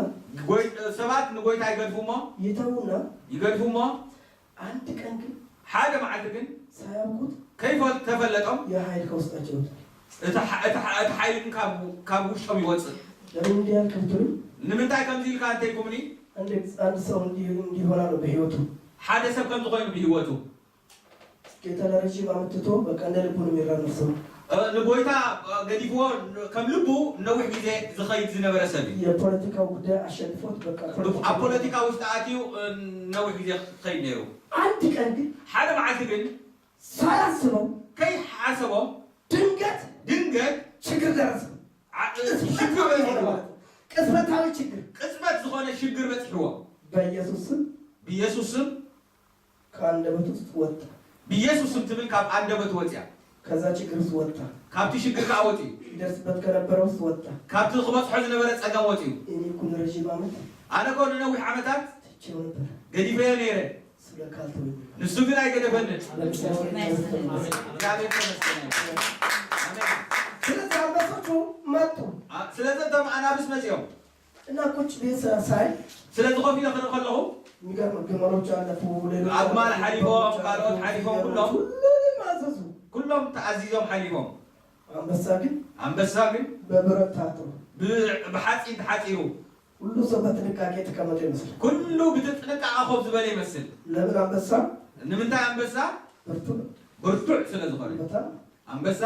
ጎይ- ሰባት ንጎይታ ይገድፉሞ ይተዉና ይገድፉሞ አንድ ቀን ግን ሓደ መዓልቲ ግን ሳያውቁት ከይፈል ተፈለጦም ያ ኃይል ከውስጣቸው ይወጣል። እቲ ሓ- እቲ ሓ- እቲ ሓይሊ ግን ካብ ካብ ውሽጦም ይወፅእ ለምን እንዲህ ያልክ ብትሉኝ ንምንታይ ከምዚ ኢልካ እንተይኩምኒ አንድ አንድ ሰው እንዲህ እንዲሆና ነው በህይወቱ ሓደ ሰብ ከምዚ ኮይኑ ብህይወቱ ጌታ ለረዥም ዓመት ትቶ በቃ እንደ ልቡ ነው የሚራመድ ሰው። ንጎይታ ገዲፍዎ ከም ልቡ ነዊሕ ግዜ ዝኸይድ ዝነበረ ሰብ እዩ። የፖለቲካው ጉዳይ አሸንፎት በቃ ኣብ ፖለቲካ ውሽጢ ኣትዩ ነዊሕ ግዜ ክኸይድ ነይሩ። አንድ ቀን ግን ሓደ መዓልቲ ግን ሳያስበው ከይሓሰቦ ድንገት ድንገት ችግር ደረሰ። ሽግር በፂሕዎ። ቅጽበታዊ ችግር ቅጽበት ዝኾነ ሽግር በፂሕዎ። በኢየሱስ ስም ብኢየሱስ ስም ከአንደበት ውስጥ ወጣ። ብኢየሱስ ስም ትብል ካብ ኣንደበት ወፅያ። ከዛ ችግር ውስጥ ወጣ። ካብቲ ሽግር ከዓ ወፅዩ። ይደርስበት ከነበረ ውስጥ ወጣ። ካብቲ ክበፅሖ ዝነበረ ፀገም ወፅዩ። እኔ እኮ ንረዥም ዓመት ኣነ እኮ ንነዊሕ ዓመታት ትቼው ነበር። ገዲፈዮ ነይረ። እሱ ለካ አልተወኝም። ንሱ ግን ኣይገደፈንን። ለምሳሌ እግዚኣብሔር ተመስገን። ኣሜን። ስለዚህ አንበሶቹ መጡ ስለዚ እቶም ኣናብስ መፅኦም እና ቁጭ ብዬ ሳ- ሳይ ስለዚ ኮፍ ኢለ ክርኢ ከለኹ የሚገርም ግመሎች አለፉ፣ ሌሎች አግማል አለፉ፣ ሓሊፎም፣ በጎች ካልኦት አለፉ፣ ሓሊፎም፣ ፍየሎች፣ ሁሉም ሁሉም አዘዙ። ኩሎም ተኣዚዞም ሓሊፎም። አንበሳ ግን ኣንበሳ ግን በብረት ታጥሮ ብ- ብሓፂን ተሓፂሩ ሁሉ ሰው በጥንቃቄ የተቀመጠ ይመስላል። ኩሉ ብጥንቃቐ ኮፍ ዝበለ ይመስል። ለምን አንበሳ ንምንታይ ኣንበሳ ብርቱ ነው። ብርቱዕ ስለ ዝኾነ። በጣም ኣንበሳ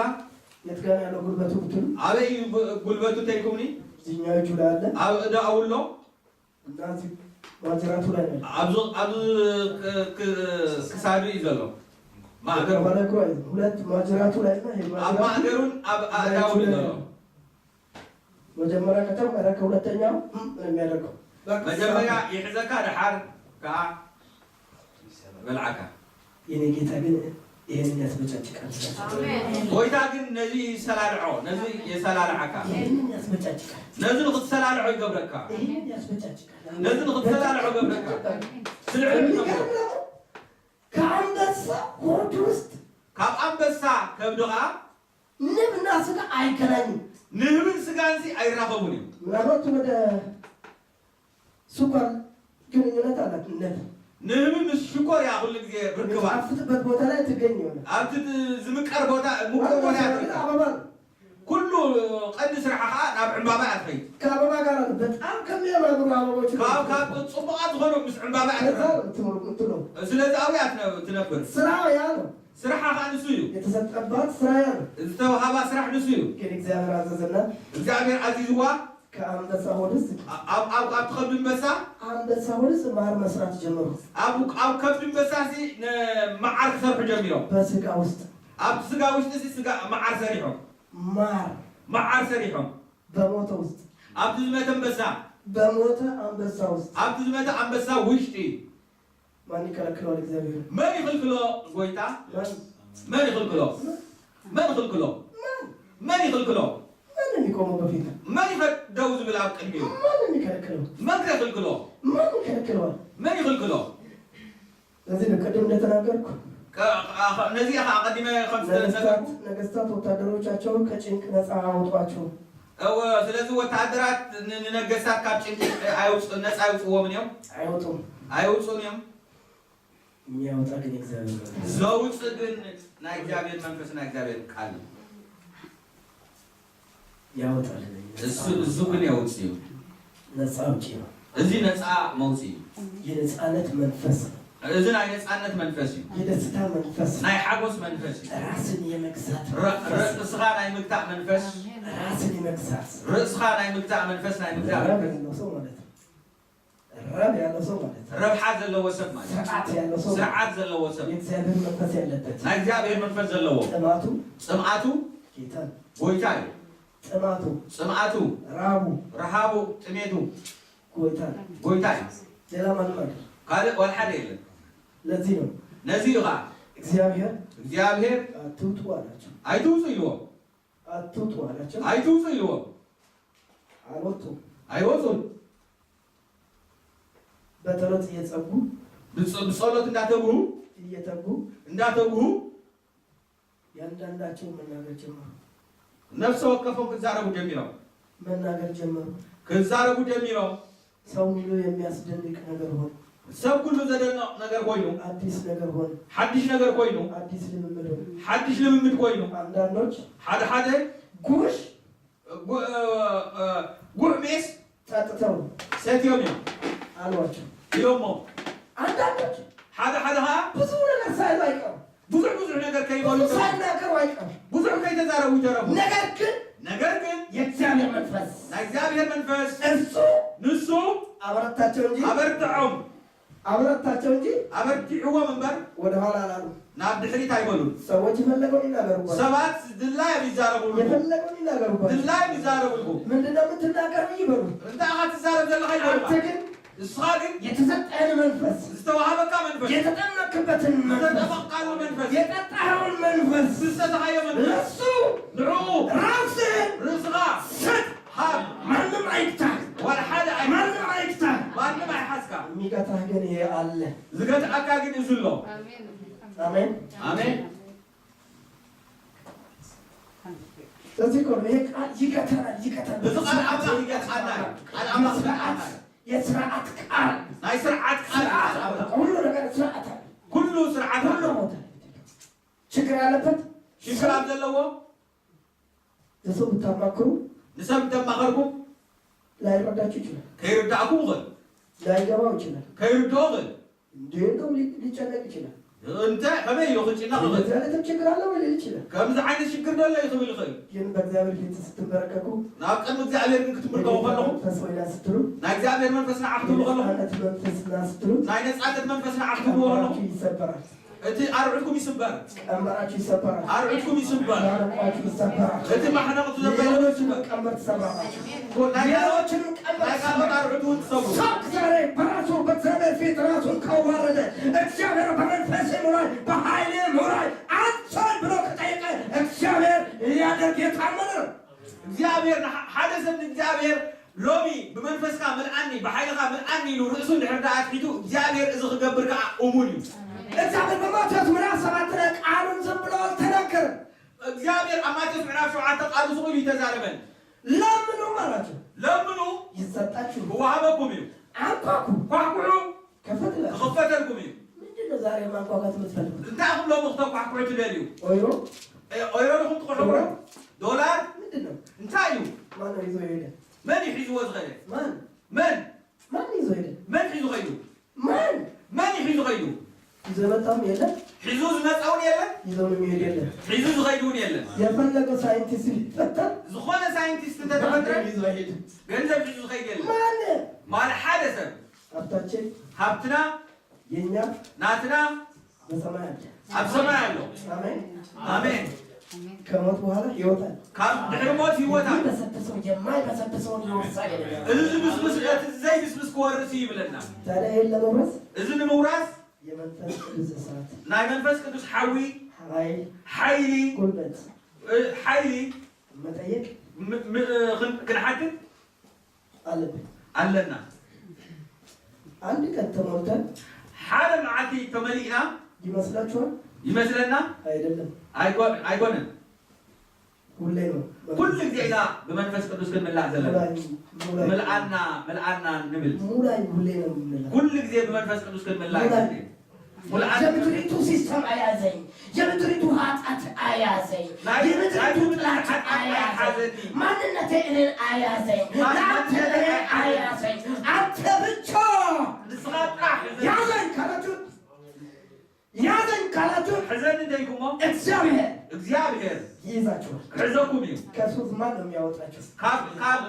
የት ጋር ያለው ጉልበቱ ብትሉ ኣበይ ጉ- ጉልበቱ ተይኩምኒ እዚህኛው እጁ ላይ አለ። ኣብ እዳ ኣውሎ እና እዚህ ማጅራቱ ላይ ነው። ኣብዚ ኣብዚ ክ- ክ- ክሳዱ እዩ ዘሎ። ማእገሩ ማለት እኮ ሁለት ማጅራቱ ላይ እና ይሄ ኣብ ማጅራቱ ማእገሩን ኣብ ኣእዳውን እዩ ዘሎ። መጀመሪያ ከተም ረ ከሁለተኛው ም- ነው የሚያደርገው። መጀመሪያ ይሕዘካ፣ ደሓር ከዓ በልዓካ። የኔ ጌታ ግን ይሄንን ያስበጫጭቃል። ጎይታ ግን ነዚ ይሰላልዖ፣ ነዚ የሰላልዓካ። ይሄንን ያስበጫጭቃል። ነዚ ንክትሰላልዖ ይገብረካ። ይሄንን ያስበጫጭቃል። ነዚ ንክትሰላልዖ ይገብረካ። ስልዕል ይገብረካ። የሚገርም ነው። ከአንበሳ ሆድ ውስጥ ካብ ኣንበሳ ከብዲ ከዓ ንብና ስጋ አይገናኝም። ንህብን ስጋንሲ ኣይራኸቡን እዮም። ምናልባት ወደ ስኳር ግንኙነት አላት። ንብ ንህቢ ምስ ሽኮር እያ ኩሉ ግዜ ርክባ። የምትጣፍጥበት ቦታ ላይ ትገኝ ይሆናል። ኣብቲ ዝምቀር ቦታ ምቁር ቦታ እያ ግን ትርከብ። አበባ ነው። ኩሉ ቀንዲ ስርሓ ከዓ ናብ ዕምባባ እያ ትኸይድ። ከአበባ ጋር ነው። በጣም ከሚያማምሩ አበቦች ካብ ካብ ፅቡቃት ዝኾኑ ምስ ዕምባባ እያ ከዛ ትርከብ። ነው የምትኖር የምትኖር። ስለዚ ኣብኡ እያ ትነ- ትነብር። ስራው ያ ነው። ስርሓ ከዓ ንሱ እዩ። የተሰጠባት ስራ ያ ነው። ዝተውሃባ ስራሕ ንሱ እዩ። ግን እግዚአብሔር አዘዘና። እግዚኣብሔር ኣዚዝዋ ከአንበሳ ሆድ ውስጥ ኣብ ኣብ ኣብ ከብዲ ኣንበሳ አንበሳ ሆድ ውስጥ ማር መስራት ጀመሩ። ኣብ ኣብ ከብዲ ኣንበሳ ሲ መዓር ክሰርሑ ጀሚሮም። በስጋ ውስጥ ኣብቲ ስጋ ውሽጢ ሲ ስጋ መዓር ሰሪሖም። ማር መዓር ሰሪሖም። በሞተ ውስጥ ኣብቲ ዝመተ ኣንበሳ በሞተ አንበሳ ውስጥ ኣብቲ ዝመተ ኣንበሳ ውሽጢ ማን ይከለክለዋል? እግዚአብሔር መን ይኽልክሎ? ጎይታ ማን መን ይኽልክሎ? መን ይኽልክሎ? መን ይኽልክሎ? ማን ነው የሚቆመው በፊት? መን ይኸ ደው ዝብል ኣብ ቅድሚኡ? ማን ነው የሚከለክለው? መን ከ ይኽልክሎ? ማን ይከለክለዋል? መን ይኽልክሎ? ስለዚህ ነው ቅድም እንደተናገርኩ ከ- ከ- ነዚኣ ከዓ ቀዲመ ከም ነገስታት ዝተነገርኩ ነገስታት ወታደሮቻቸውን ከጭንቅ ነፃ አወጧቸው። እወ፣ ስለዚ ወተሃደራት ን- ንነገስታት ካብ ጭንቂ ኣየውፅ- ነፃ ኣይውፅዎምን እዮም፣ አይወጡም። ኣይውፁን እዮም። የሚያወጣ ግን እግዚአብሔር ነው። ዘውፅእ ግን ናይ እግዚኣብሔር መንፈስ ናይ እግዚኣብሔር ቃል እዩ። ያወጣል። እሱ እሱ ግን የውፅእ እዩ። ነፃ አውጪ ነው። እዚ ነፃ መውፅእ እዩ። የነፃነት መንፈስ ነው። እዚ ናይ ነፃነት መንፈስ እዩ። የደስታ መንፈስ ነው። ናይ ሓጎስ መንፈስ እዩ። ራስን የመግዛት ረ- መንፈስ ነው። ርእስኻ ናይ ምግታእ መንፈስ ራስን የመግዛት ርእስኻ ናይ ምግታእ መንፈስ ናይ ምግዛእ ረብ መንፈስ ያለው ሰው ማለት ነው። ረብ ያለው ሰው ማለት ነው። ረብሓ ዘለዎ ሰብ ማለት እዩ። ስርዓት ያለው ሰው ማለት ስርዓት ዘለዎ ሰብ የእግዚአብሔር መንፈስ ያለበት ናይ እግዚኣብሔር መንፈስ ዘለዎ ጥማቱ ፅምኣቱ ጌታን ጎይታ እዩ። ጥማቱ ፅምኣቱ ራቡ ረሃቡ ጥሜቱ ጎይታን ጎይታ እዩ። ሌላ ማንም አይደል። ካልእ ዋላ ሓደ የለን። ለዚህ ነው ነዚ እዩ ከዓ እግዚአብሔር እግዚኣብሔር አትውጡ አላቸው። ኣይትውፁ ኢልዎም። አትውጡ አላቸው። ኣይትውፁ ኢልዎም። አልወጡም። ኣይወፁን። በጸሎት እየጸጉ ብጸ- ብጸሎት እንዳተጉሁ እየተጉ እንዳተጉሁ ያንዳንዳቸው መናገር ጀመሩ። ነፍሰ ወከፎም ክዛረቡ ጀሚሮም። መናገር ጀመሩ። ክዛረቡ ጀሚሮም። ሰው ሁሉ የሚያስደንቅ ነገር ሆነ። ሰብ ኩሉ ዘደንቕ ነገር ኮይኑ። አዲስ ነገር ሆነ። ሓድሽ ነገር ኮይኑ። አዲስ ልምምድ ሆነ። ሓድሽ ልምምድ ኮይኑ። አንዳንዶች ሓደ ሓደ ጉሽ ጉ-፣ እ፣ እ፣ ጉዕ ሜስ ጠጥተው ሰትዮም እዮም። አሏቸው። ኢሎሞ። አንዳንዶች ሓደ ሓደ ኸዓ ብዙ ነገር ሳይሉ አይቀሩም። ብዙሕ ብዙሕ ነገር ከይበሉ ብዙ ሳይናገሩ አይቀሩም። ብዙሕ ከይተዛረቡ ይተረፉ። ነገር ግን ነገር ግን የእግዚአብሔር መንፈስ ናይ እግዚኣብሔር መንፈስ እሱ ንሱ አበረታቸው እንጂ አበርትዖም። አበረታቸው እንጂ አበርቲዕዎም እምበር ወደ ኋላ አላሉ። ናብ ድሕሪት ኣይበሉን። ሰዎች የፈለገውን ይናገሩባቸው። ሰባት ድላይ ይዛረቡልኩም። የፈለገውን ይናገሩባቸው። ድላይ ይዛረቡልኩም። ምንድነው የምትናገረው ይበሉ። እንታይ ኢኻ ትዛረብ ዘለኻ ይበሉ። አንተ ግን ንስኻ ግን የተሰጠህን መንፈስ፣ ዝተዋሃበካ መንፈስ፣ የተጠመቅክበትን መንፈስ፣ ዝተጠመቕካሉ መንፈስ፣ የጠጣኸውን መንፈስ፣ ዝሰተኻዮ መንፈስ፣ ለሱ ንዕኡ ራስህን ርእስኻ ስጥ። ሃብ። ማንም አይግታህ። ዋላ ሓደ ኣይ-፣ ማንም አይግታህ። ማንም ኣይሓዝካ። የሚገታህ ግን ይሄ አለ። ዝገትኣካ ግን እዚ ኣሎ። አሜን። አሜን። አሜን። ስለዚህ እኮ ነው ይሄ ቃል ይገታናል፣ ይገታናል። እዚ ቃል ኣምላኽ ይገትኣና። ቃል ኣምላኽ ስርዓት፣ ይገትኣና። የስርዓት ቃል። ናይ ስርዓት ቃል ስርዓት፣ ቃል ኣምላኽ። ሁሉ ነገር ስርዓት አለ። ኩሉ ስርዓት ኩሉ ኣሎ። ቦታ ችግር ያለበት ሽግር ኣብ ዘለዎ ንሰው ብታማክሩ ንሰብ እንተማኸርኩም ላይረዳችሁ ይችላል። ከይርዳእኩም ይኽእል። ላይገባው ይችላል። ከይርድኦ ይኽእል። እንዴ እንደውም ሊ-፣ ሊጨነቅ ይችላል። እንተ ከመይ ኢሉ ክጭነቕ ይኽእል። እንደዚህ አይነትም ችግር አለ ወይ ሊል ይችላል። ከምዚ ዓይነት ሽግር ደሎ እዩ ክብል ይኽእል። ግን በእግዚአብሔር ፊት ስትንበረከኩ ናብ ቅድሚ እግዚኣብሔር ግን ክትምልከቡ የጌታ ከለኹም መንፈስ ሆይ ና ስትሉ ናይ እግዚኣብሔር መንፈስ ንዓ ክትብሉ ከለኹም የነጻነት መንፈስ ና ስትሉ ናይ ነጻነት መንፈስ ንዓ ክትብሉ ከለኹም ቀንበራችሁ ይሰበራል። እቲ ኣርዑትኩም ይስበር። ቀንበራችሁ ይሰበራል። ኣርዑትኩም ይስበር። ማነቋችሁ ይሰበራል። እቲ ማሕነቕ ዘበለ ሌሎችንም ይስበር። ቀንበር ትሰብራላችሁ። ናይ ሌሎችንም ቀንበር ናይ ካልኦት ትሰብራላችሁ። ኣርዑት እውን ትሰብሩ። ሰው ዛሬ በራሱ በእግዚአብሔር ፊት ራሱን ካዋረደ፣ እግዚአብሔር በመንፈሴ ሙላኝ፣ በኃይሌ ሙላኝ፣ አንተን ብሎ ከጠየቀ እግዚአብሔር ሊያደርግ የታመነ ነው። እግዚኣብሔር ንሓ-፣ ሓደ ሰብ ንእግዚኣብሔር ሎሚ ብመንፈስካ ምልኣኒ፣ ብሓይልኻ ምልኣኒ ኢሉ ርእሱ እንድሕር ደኣ ኣትሒቱ፣ እግዚኣብሔር እዚ ክገብር ከኣ እሙን እዩ። እግዚኣብሔር በማቴዎስ ምዕራፍ ሰባት ላይ ቃሉን ዝም ብሎ አልተናገረም። እግዚኣብሔር ኣብ ማቴዎስ ምዕራፍ ሸውዓተ ቃሉ ስቕ ኢሉ ይተዛረበን። ለምኑ አላቸው። ለምኑ ይሰጣችሁ። ክወሃበኩም እዩ። አንኳኩ ኳሕኩሑ ከፈትላችሁ። ክኽፈተልኩም እዩ። ምንድን ነው ዛሬ ማንኳኳት የምትፈልጉት? እንታይ ኢኹም ሎሚ ክተኳሕኩሑ ትደልዩ? ኦይሮ? እ፣ ኦይሮ ዲኹም ትኹሕኩሑ? ዶላር? ዶላር? ምንድን ነው? እንታይ እዩ? ማን ነው ይዞ የሄደ? መን እዩ ሒዝዎ ዝኸደ? ማን? መን? ማን ይዞ ሄደ? መን ሒዙ ኸይዱ? ማን? መን እዩ ሒዙ ኸይዱ? ይዞ የመጣም የለም። ሒዙ ዝመጻ እውን የለን። ይዞ የሚሄድ የለም። ሒዙ ዝኸይድ እውን የለን። የፈለገ ሳይንቲስት ቢፈጠር ዝኾነ ሳይንቲስት እንተተፈጥረ ማንም ይዞ ሄድ። ገንዘብ ሒዙ ዝኸይድ የለን። ማን? ማል ሓደ ሰብ። ሀብታችን ሃብትና የኛ ናትና በሰማይ አለ። ኣብ ሰማይ ኣሎ። አሜን። አሜን። ከሞት በኋላ ህይወት አለ። ካብ ድሕሪ ሞት ህይወት ኣሎ። የሚበሰብሰው የማይበሰብሰውን ይወርሳል ይላል። እዚ ዝብስብስ፣ እቲ ዘይብስብስ ክወርስ እዩ ይብለና። ታዲያ ይሄን ለመውረስ እዚ ንምውራስ የመንፈስ ቅዱስ እሳት፣ ናይ መንፈስ ቅዱስ ሓዊ፣ ኃይል፣ ሓይሊ፣ ጉልበት፣ እ፣ ሓይሊ መጠየቅ ም-፣ ም-፣ እ፣ ክን-፣ ክንሓትት ኣለብን። ኣለና። አንድ ቀን ተሞልተን ሓደ መዓልቲ ተመሊእና ይመስላችኋል? ይመስለና? አይደለም። ኣይኮ-፣ ኣይኮነን። ሁሌ ነው። ኩሉ ግዜ ኢና ብመንፈስ ቅዱስ ክንምላእ ዘለና። ሙላኝ፣ ሙላኝ። ምልኣና፣ ምልኣና ንብል። ሙላኝ ሁሌ ነው የምንለው። ኩሉ ግዜ ብመንፈስ ቅዱስ ክንምላእ ሙላኝ። ኢና። ሙልኣት የምድሪቱ ሲስተም አያዘኝ። የምድሪቱ ኃጢአት አያዘኝ። ናይ፣ የምድሪቱ ናይ ጥላት ኃጢአት አያዘኝ። ሓዘኒ። ማንነቴ እኔን አያዘኝ። ማንነቴ ለአንተ እኔ አያዘኝ። አያዘኝ። አንተ ብቻ ንስኻ ጥራሕ ሕዘኒ። ያዘኝ ካላችሁ፣ ያዘኝ ካላችሁ፣ ሕዘኒ እንተኢልኩሞ፣ እግዚአብሔር እግዚአብሔር ይይዛችኋል። ክሕዘኩም እዩ። ከሱስ ማን ነው የሚያወጣችሁ? ካብ፣ ካብ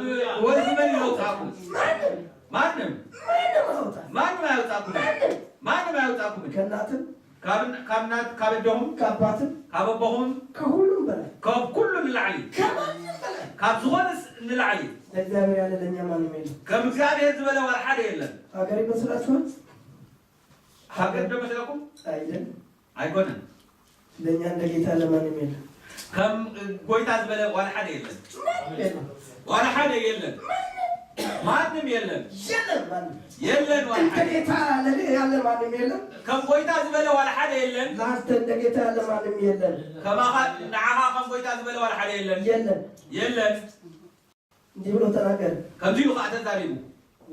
ወልፊ መን ይወጻኩም? ማንም። ማንም። ማንም አወጣ። ማንም ኣየውጻእኩምን። ማንም። ማንም ኣየውጻእኩምን። ከእናትም ካብ፣ ካብ እናት፣ ካብ ኣደኹም፣ ካብ ኣቦኹም፣ ካብ ኣቦኹም፣ ከሁሉም በላይ፣ ካብ ኩሉ ንላዕሊ፣ ከማንም በላይ፣ ካብ ዝኾነስ ንላዕሊ፣ ለእግዚአብሔር ያለ ለእኛ ማንም የለም። ከም እግዚኣብሔር ዝበለ ዋላ ሓደ የለን። ሀገር ይመስላችኋል? ሃገር ዶ መስለኩም? አይደለም። ኣይኮነን። ለእኛ እንደ ጌታ ለማንም የለም። ከም ጎይታ ዝበለ ዋላ ሓደ የለን። ማንም የለም። ዋላ ሓደ የለን። ማንም። ማንም የለን። የለም ማንም። የለን ዋላ እንደ ሓደ። ጌታ ለኔ ያለ ማንም የለም። ከም ጎይታ ዝበለ ዋላ ሓደ የለን። ለአንተ እንደ ጌታ ያለ ማንም የለም። ከማኻ ንዓኻ ከም ጎይታ ዝበለ ዋላ ሓደ የለን። የለም። የለን። እንዲህ ብሎ ተናገረ። ከምዚ ኢሉ ከዓ ተዛሪቡ።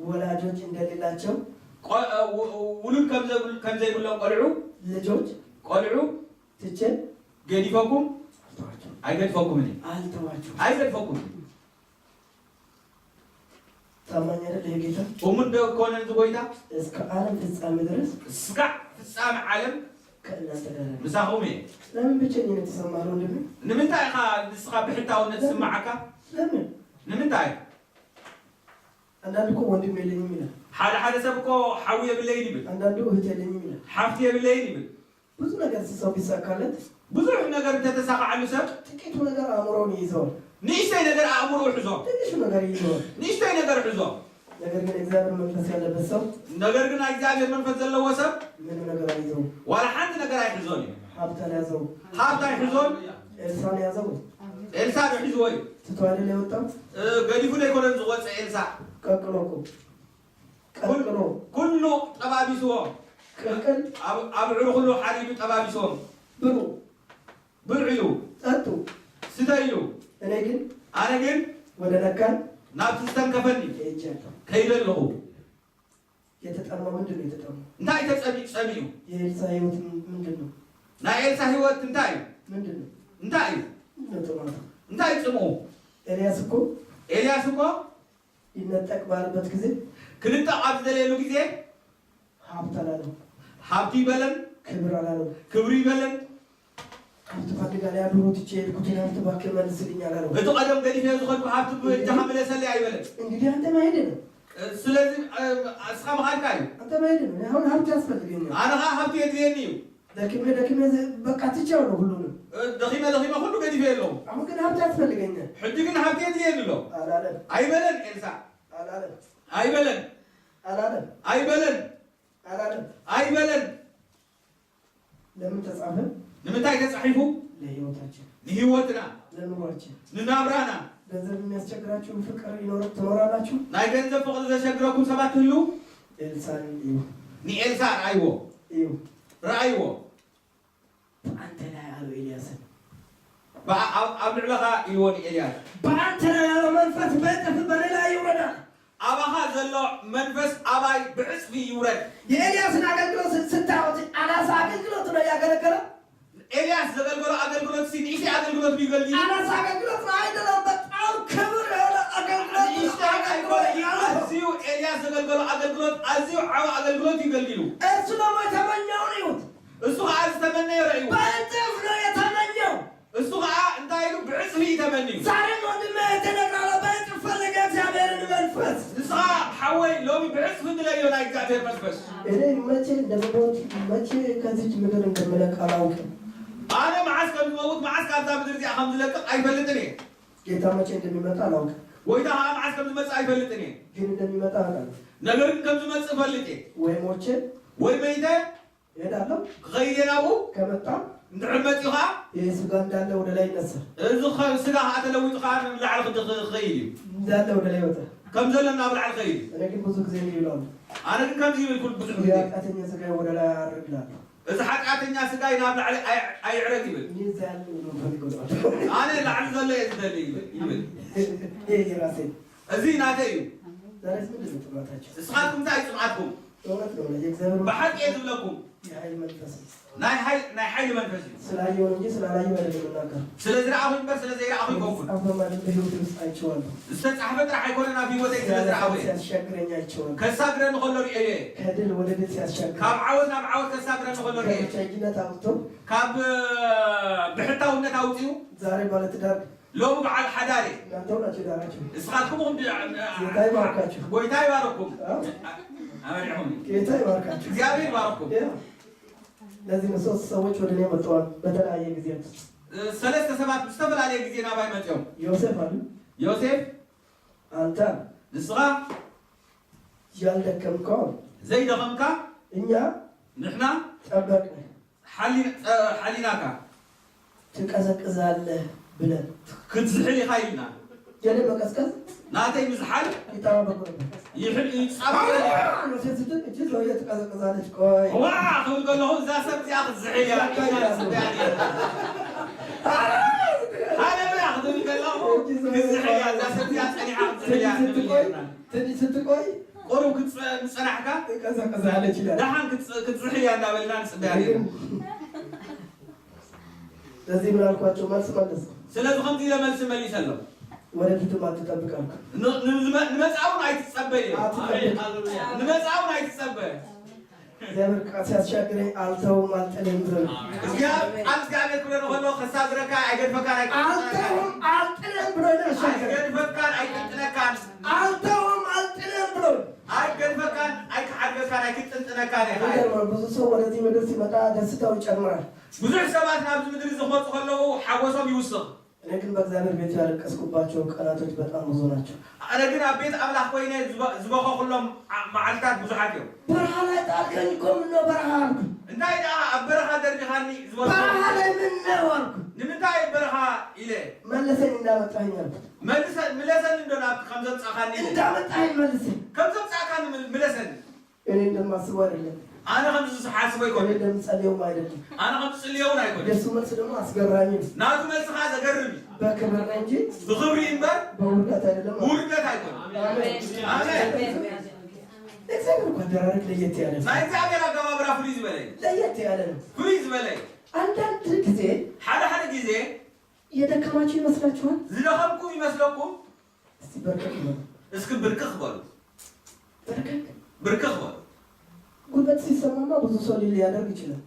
ወላጆች እንደሌላቸው ቆ- እ፣ ው- ውሉድ ከም ዘብል- ከም ዘይብሎም ቆልዑ ልጆች ቆልዑ ትቼ ገዲፈኩም አልተዋቸው ኣይገድፈኩምን እየ። አልተዋቸው። ኣይገድፈኩምን። ታማኝ አይደል ይሄ ጌታ? እሙን ዶ ክኮነ እዚ ጎይታ? እስከ ዓለም ፍጻሜ ድረስ እስካዕ ፍጻሜ ዓለም ከእናንተ ጋር ነኝ። ምሳኹም እየ። ለምን ብቸኝነት ተሰማህ ወንድሜ? ንምንታይ ኢኻ ንስኻ ብሕታውነት ዝስምዓካ? ለምን? ንምንታይ? አንዳንድ እኮ ወንድም የለኝም ይላል። ሓደ ሓደ ሰብ እኮ ሓው የብለይን ይብል። አንዳንዱ እህት የለኝም ይላል። ሓፍቲ የብለይን ይብል። ብዙ ነገር ሰው ቢሳካለት ብዙሕ ነገር እንተተሳኻዓሉ ሰብ ጥቂቱ ነገር አእምሮውን ይይዘዋል። ንእሽተይ ነገር ኣእምሮ ሕዞ ትንሹ ነገር ይይዘዋል። ንእሽተይ ነገር ሕዞ። ነገር ግን እግዚአብሔር መንፈስ ያለበት ሰው ነገር ግን ናይ እግዚኣብሔር መንፈስ ዘለዎ ሰብ ምንም ነገር አይይዘውም። ዋላ ሓንቲ ነገር ኣይሕዞን እዩ። ሀብት አልያዘው፣ ሃብት ኣይሕዞን። ኤልሳን ያዘው። ኤልሳ ዶ ሒዝዎ እዩ? ትቶ አይደል የወጣው? እ፣ ገዲፉ ዘይኮነን ዝወፀ ኤልሳ። ቀቅሎ እኮ ቀቅሎ ኩሉ ጠባቢስዎ። ቅቅል ኣብ ኣብ ዕሩ ኩሉ ሓሪዱ ጠባቢስዎም። ብሉ ብልዑ ኢሉ ጠጡ። ስተይ ኢሉ። እኔ ግን ኣነ ግን ወደ ነካን ናብቲ ዝተንከፈኒ ሄጃለሁ። ከይደ ኣለኹ። የተጠማው ምንድን ነው የተጠማው? እንታይ ተጸሚኡ ጸሚኡ? የኤልሳ ህይወት ምንድን ነው? ናይ ኤልሳ ህይወት እንታይ እዩ? ምንድን ነው? እንታይ እዩ? ምንድን ነው ጥማቱ? እንታይ እዩ ጽምኡ? ኤልያስ እኮ ኤልያስ እኮ ይነጠቅ ባለበት ጊዜ ክንጠቕ ኣብ ዝደለየሉ ግዜ ሀብት አላለም። ሃብቲ ይበለን፣ ክብር አላለም። ክብሪ ይበለን። ሀብት ፈልጋለሁ፣ ያ ድሮ ትቼ የሄድኩትን ሀብት እባክህ መልስልኝ አላለው። እቲ ቀደም ገዲፈዮ ዝኸድኩ ሃብቲ ብእጃኻ ምለሰለይ ኣይበለን። እንግዲህ አንተ መሄድ ነው። ስለዚ እ፣ እስኻ ምኻድካ እዩ። አንተ መሄድ ነው። አሁን ሀብት ያስፈልገኛል። ኣነ ኸዓ ሃብቲ የድልየኒ እዩ። ደክሜ ደክሜ ዘ- በቃ ትቼው ነው ሁሉንም። እ፣ ደኺመ ደኺመ ኩሉ ገዲፈ ኣለኹ። አሁን ግን ሀብት ያስፈልገኛል ሕጂ ግን ሃብቲ የድልየኒ ኣሎ። አላለም። ኣይበለን ኤልሳ። አላለም። ኣይበለን። አላለም። ኣይበለን። አላለም። ኣይበለን። ለምን ተጻፈ? ንምንታይ ተጻሒፉ? ለህይወታችን፣ ንህይወትና፣ ለኑሯችን። ንናብራና። ገንዘብ የሚያስቸግራችሁ ፍቅር ይኖር ትኖራላችሁ? ናይ ገንዘብ ፍቕሪ ዘሸግረኩም ሰባት ትህልዉ? ኤልሳን እዩ ንኤልሳ ረኣይዎ። እዩ ረኣይዎ። አንተ ላይ አሉ ኤልያስን። ብኣ- ኣብ ኣብ ልዕለኻ ኢልዎ ንኤልያስ። በአንተ ላይ ያለው መንፈስ በእጥፍ በእኔ ላይ ይውረዳል። ኣባኻ ዘሎ መንፈስ ኣባይ ብዕጽፊ ይውረድ። የኤልያስን አገልግሎት ስ- ስታወት አናሳ አገልግሎት ነው ያገለገለው። ኤልያስ ዘገልገሎ ኣገልግሎት ሲ ንእሽተይ ኣገልግሎት ድዩ ገልጊሉ? አናሳ አገልግሎት ነው አይደለም። በጣም ክብር የሆነ አገልግሎት ንእሽተይ ኣይኮነ። ያለው። ኣዝዩ ኤልያስ ዘገልገሎ ኣገልግሎት ኣዝዩ ዓቢ ኣገልግሎት እዩ ገልጊሉ። እሱ ደግሞ የተመኘውን ይሁት እሱ ከዓ ዝተመነዮ ረእዩ። በእጥፍ ነው የተመኘው። እሱ ከዓ እንታይ ኢሉ? ብዕጽፊ እዩ ተመንዩ። ዛሬም ወንድሜ እህቴ እነግርሃለሁ፣ በእጥፍ ፈልግ የእግዚአብሔርን መንፈስ። ንስኻ ሓወይ ሎሚ ብዕጽፊ ድለዮ ናይ እግዚኣብሔር መንፈስ። እኔ መቼ እንደምሞት መቼ ከዚች ምድር እንደምለቅ አላውቅም። ኣነ መዓስ ከም ዝመውት መዓስ ካብዛ ምድሪ እዚኣ ከም ዝለቅቕ ኣይፈልጥን እየ። ጌታ መቼ እንደሚመጣ አላውቅም፣ ጎይታ ከዓ መዓስ ከም ዝመጽእ ኣይፈልጥን እየ። ግን እንደሚመጣ አውቃለሁ። ነገር ግን ከም ዝመጽእ እፈልጥ እየ። ወይ ሞቼ ወይ መይተ እሄዳለሁ፣ ክኸይድ እየ ናብኡ። ከመጣ እንድሕር መጺኡ ከዓ ይህ ስጋ እንዳለ ወደ ላይ ይነሳል፣ እዚ ኸ- ስጋ ከዓ ተለዊጡ ከዓ ንላዕሊ ክድ- ክኸይድ እዩ። እንዳለ ወደ ላይ ይወጣል። ከም ዘሎ ናብ ላዕሊ ኸይድ እዩ። እኔ ግን ብዙ ጊዜ እንዲህ ይላሉ፣ ኣነ ግን ከምዚ ይብል ኩሉ ብዙሕ ግዜ የኃጢአተኛ ስጋ ወደ ላይ አያርግ ይላሉ። እዚ ሓጢኣተኛ ስጋይ ናብ ላዕሊ ኣይ- ኣይዕረግ ይብል። እኔ እዛ ያለው ነው ፈልገው ነው። ኣነ ላዕሊ ዘሎ እየ ዝደሊ ይብል ይብል። ይሄ የራሴ እዚ ናተይ እዩ። ዛሬስ ምንድን ነው ጥማታቸው? ንስኻትኩም እንታይ እዩ ጽምኣትኩም? በእውነት ነው የእግዚአብሔር ብሓቂ እየ ዝብለኩም። የኃይል መንፈስ ነው። ናይ ሓይል ናይ ሓይሊ መንፈስ እዩ። ስላየው ነው እንጂ ስላላየው አይደለም የምናገር። ስለ ዝረኣኹ እምበር ስለ ዘይረኣኹ ይኮንኩን። ጻፈ ማለት በህይወት ውስጥ አይቼዋለሁ። ዝተጻሕፈ ጥራሕ ኣይኮነን ኣብ ህይወተይ ስለ ዝረኣኹ እየ። ሲያሻግረኝ አይቼዋለሁ። ከሳግረኒ ከሎ ርእየ እየ። ከድል ወደ ድል ሲያሻግረኝ ካብ ዓወት ናብ ዓወት ከሳግረኒ ከሎ ርእየ እየ። ከብቸኝነት አውጥቶ ካብ እ፣ ብሕታውነት ኣውፅኡ ዛሬ ባለትዳር ሎሚ በዓል ሓዳር እየ። እናንተ ሁላችሁ ዳራችሁ ንስኻትኩም ኹም ድ- ጌታ ይባርካችሁ። ጎይታ ይባረኩም። አዎ። ኣበሪኹም ጌታ ይባርካችሁ። እግዚኣብሔር ይባረኩም። ያ። ለዚህ ነው ሶስት ሰዎች ወደ እኔ መጥተዋል በተለያየ ጊዜያት። ሰለስተ ሰባት ብዝተፈላለየ ግዜ ናባይ መፅኦም። ዮሴፍ አሉ ዮሴፍ አንተ ንስኻ ያልደከምከው ዘይደኸምካ እኛ ንሕና ጠበቅን ሓሊ- ጸ- ሓሊናካ ትቀዘቅዛለህ ብለን ክትዝሕል ኢኻ ኢልና። የኔ መቀዝቀዝ ናተይ ምዝሓል ይጠባበቁ ነበር። ይሕል ይጻፍ። ዋ! ሴት ስትል እቺ ሰውዬ ትቀዘቅዛለች። ቆይ ዋ ክብል ከለኹ እዛ ሰብ እዚኣ ክትዝሕል እያ። እዛ ካይዳ እያ። ጽበያ እያ። ሃለብላ ክብል ከለኹ እቺ ሰውዬ ክትዝሕል እያ። እዛ ሰብ እዚኣ ጸኒዓ ክትዝሕል እያ ትንሽ ትብል ስትቆይ፣ ነርና። ትንሽ ስትቆይ ቁሩብ ክትጸ-፣ ምጸናሕካ ትቀዘቅዛለች ይላል። ደሓን ክትጽ-፣ ክትዝሕል እያ እንዳበልና ንጽበያ ነርና። ግን ስለዚህ ምን አልኳቸው? መልስ መለስኩ። ስለዚ ከምዚ ኢለ መልሲ መሊሰሎም። ወደፊትም አትጠብቅ አልኩ። ን-፣ ንዝመ-፣ ንመጻእውን ኣይትጸበ ኢለ። አትጠብቅ። ንመጻእውን ኣይትጸበ። እግዚአብሔር ቃል ሲያስሻግረኝ አልተውም አልጥልም ብሎ ነው። እግዚኣብሔር፣ ቃል እግዚኣብሔር ክብሎ ከሎ ከሳግረካ ኣይገድፈካን ኣይ-፣ አልተውም አልጥልም ብሎ ነው ያሻገረኝ። ኣይገድፈካን ኣይቅንጥነካን። አልተውም አልጥልም ብሎ ነው። ኣይገድፈካን ኣይክሓድገካን ኣይክጥንጥነካን ኢኻ። ይገርማል። ብዙ ሰው ወደዚህ ምድር ሲመጣ ደስታው ይጨምራል። ብዙሕ ሰባት ናብዚ ምድሪ ዝመጹ ከለዉ ሓጎሶም ይውስኽ። እኔ ግን በእግዚአብሔር ቤት ያለቀስኩባቸው ቀናቶች በጣም ብዙ ናቸው። ኣነ ግን ኣብ ቤት ኣምላኽ ኮይነ ዝበ-፣ ዝበኸኹሎም ዓ-፣ መዓልታት ብዙሓት እዮም። በረሃ ላይ ጣልከኝ እኮ፣ ምነው በረሃ አልኩ። እንታይ ደኣ ኣብ በረኻ ደርቢኻኒ ዝበልኩ? በረሃ ላይ ምነው አልኩ። ንምንታይ በረኻ ኢለ? መለሰኝ እንዳመጣኸኝ አልኩት። መልሰ-፣ ምለሰኒ እንዶ ናብቲ ከም ዘምጻእካኒ ኢለ። እንዳመጣኸኝ መልሰኝ። ከም ዘምጻእካኒ ምል-፣ ምለሰኒ። እኔ እንደማስበው አይደለም። ኣነ ከምዚ ዝሓስቦ እኔ ኣይኮነን። እንደምጸልየውም አይደለም። ኣነ ከም ዝጽልዮ እውን ኣይኮነን። የእሱ መልስ ደግሞ አስገራሚ ነው። ናቱ መልሲ ኸዓ ዘገርም እዩ። በክብር ነው እንጂ ብኽብሪ እምበር በውርደት አይደለም። ብውርደት ኣይኮነን። አሜን። ኣሜን። የእግዚአብሔር እኮ አደራረግ ለየት ያለ ነው። ናይ እግዚኣብሔር ኣገባብራ ፍሉይ ዝበለ እዩ። ለየት ያለ ነው። ፍሉይ ዝበለ እዩ። አንዳንድ ጊዜ ሓደ ሓደ ግዜ የደከማችሁ ይመስላችኋል? ዝደኸምኩም ይመስለኩም? እስቲ በርከክ በሉ። እስኪ ብርክኽ በሉ። በርከክ። ብርክኽ በሉ። ጉልበት ሲሰማማ ብዙ ሰው ሊል ሊያደርግ ይችላል።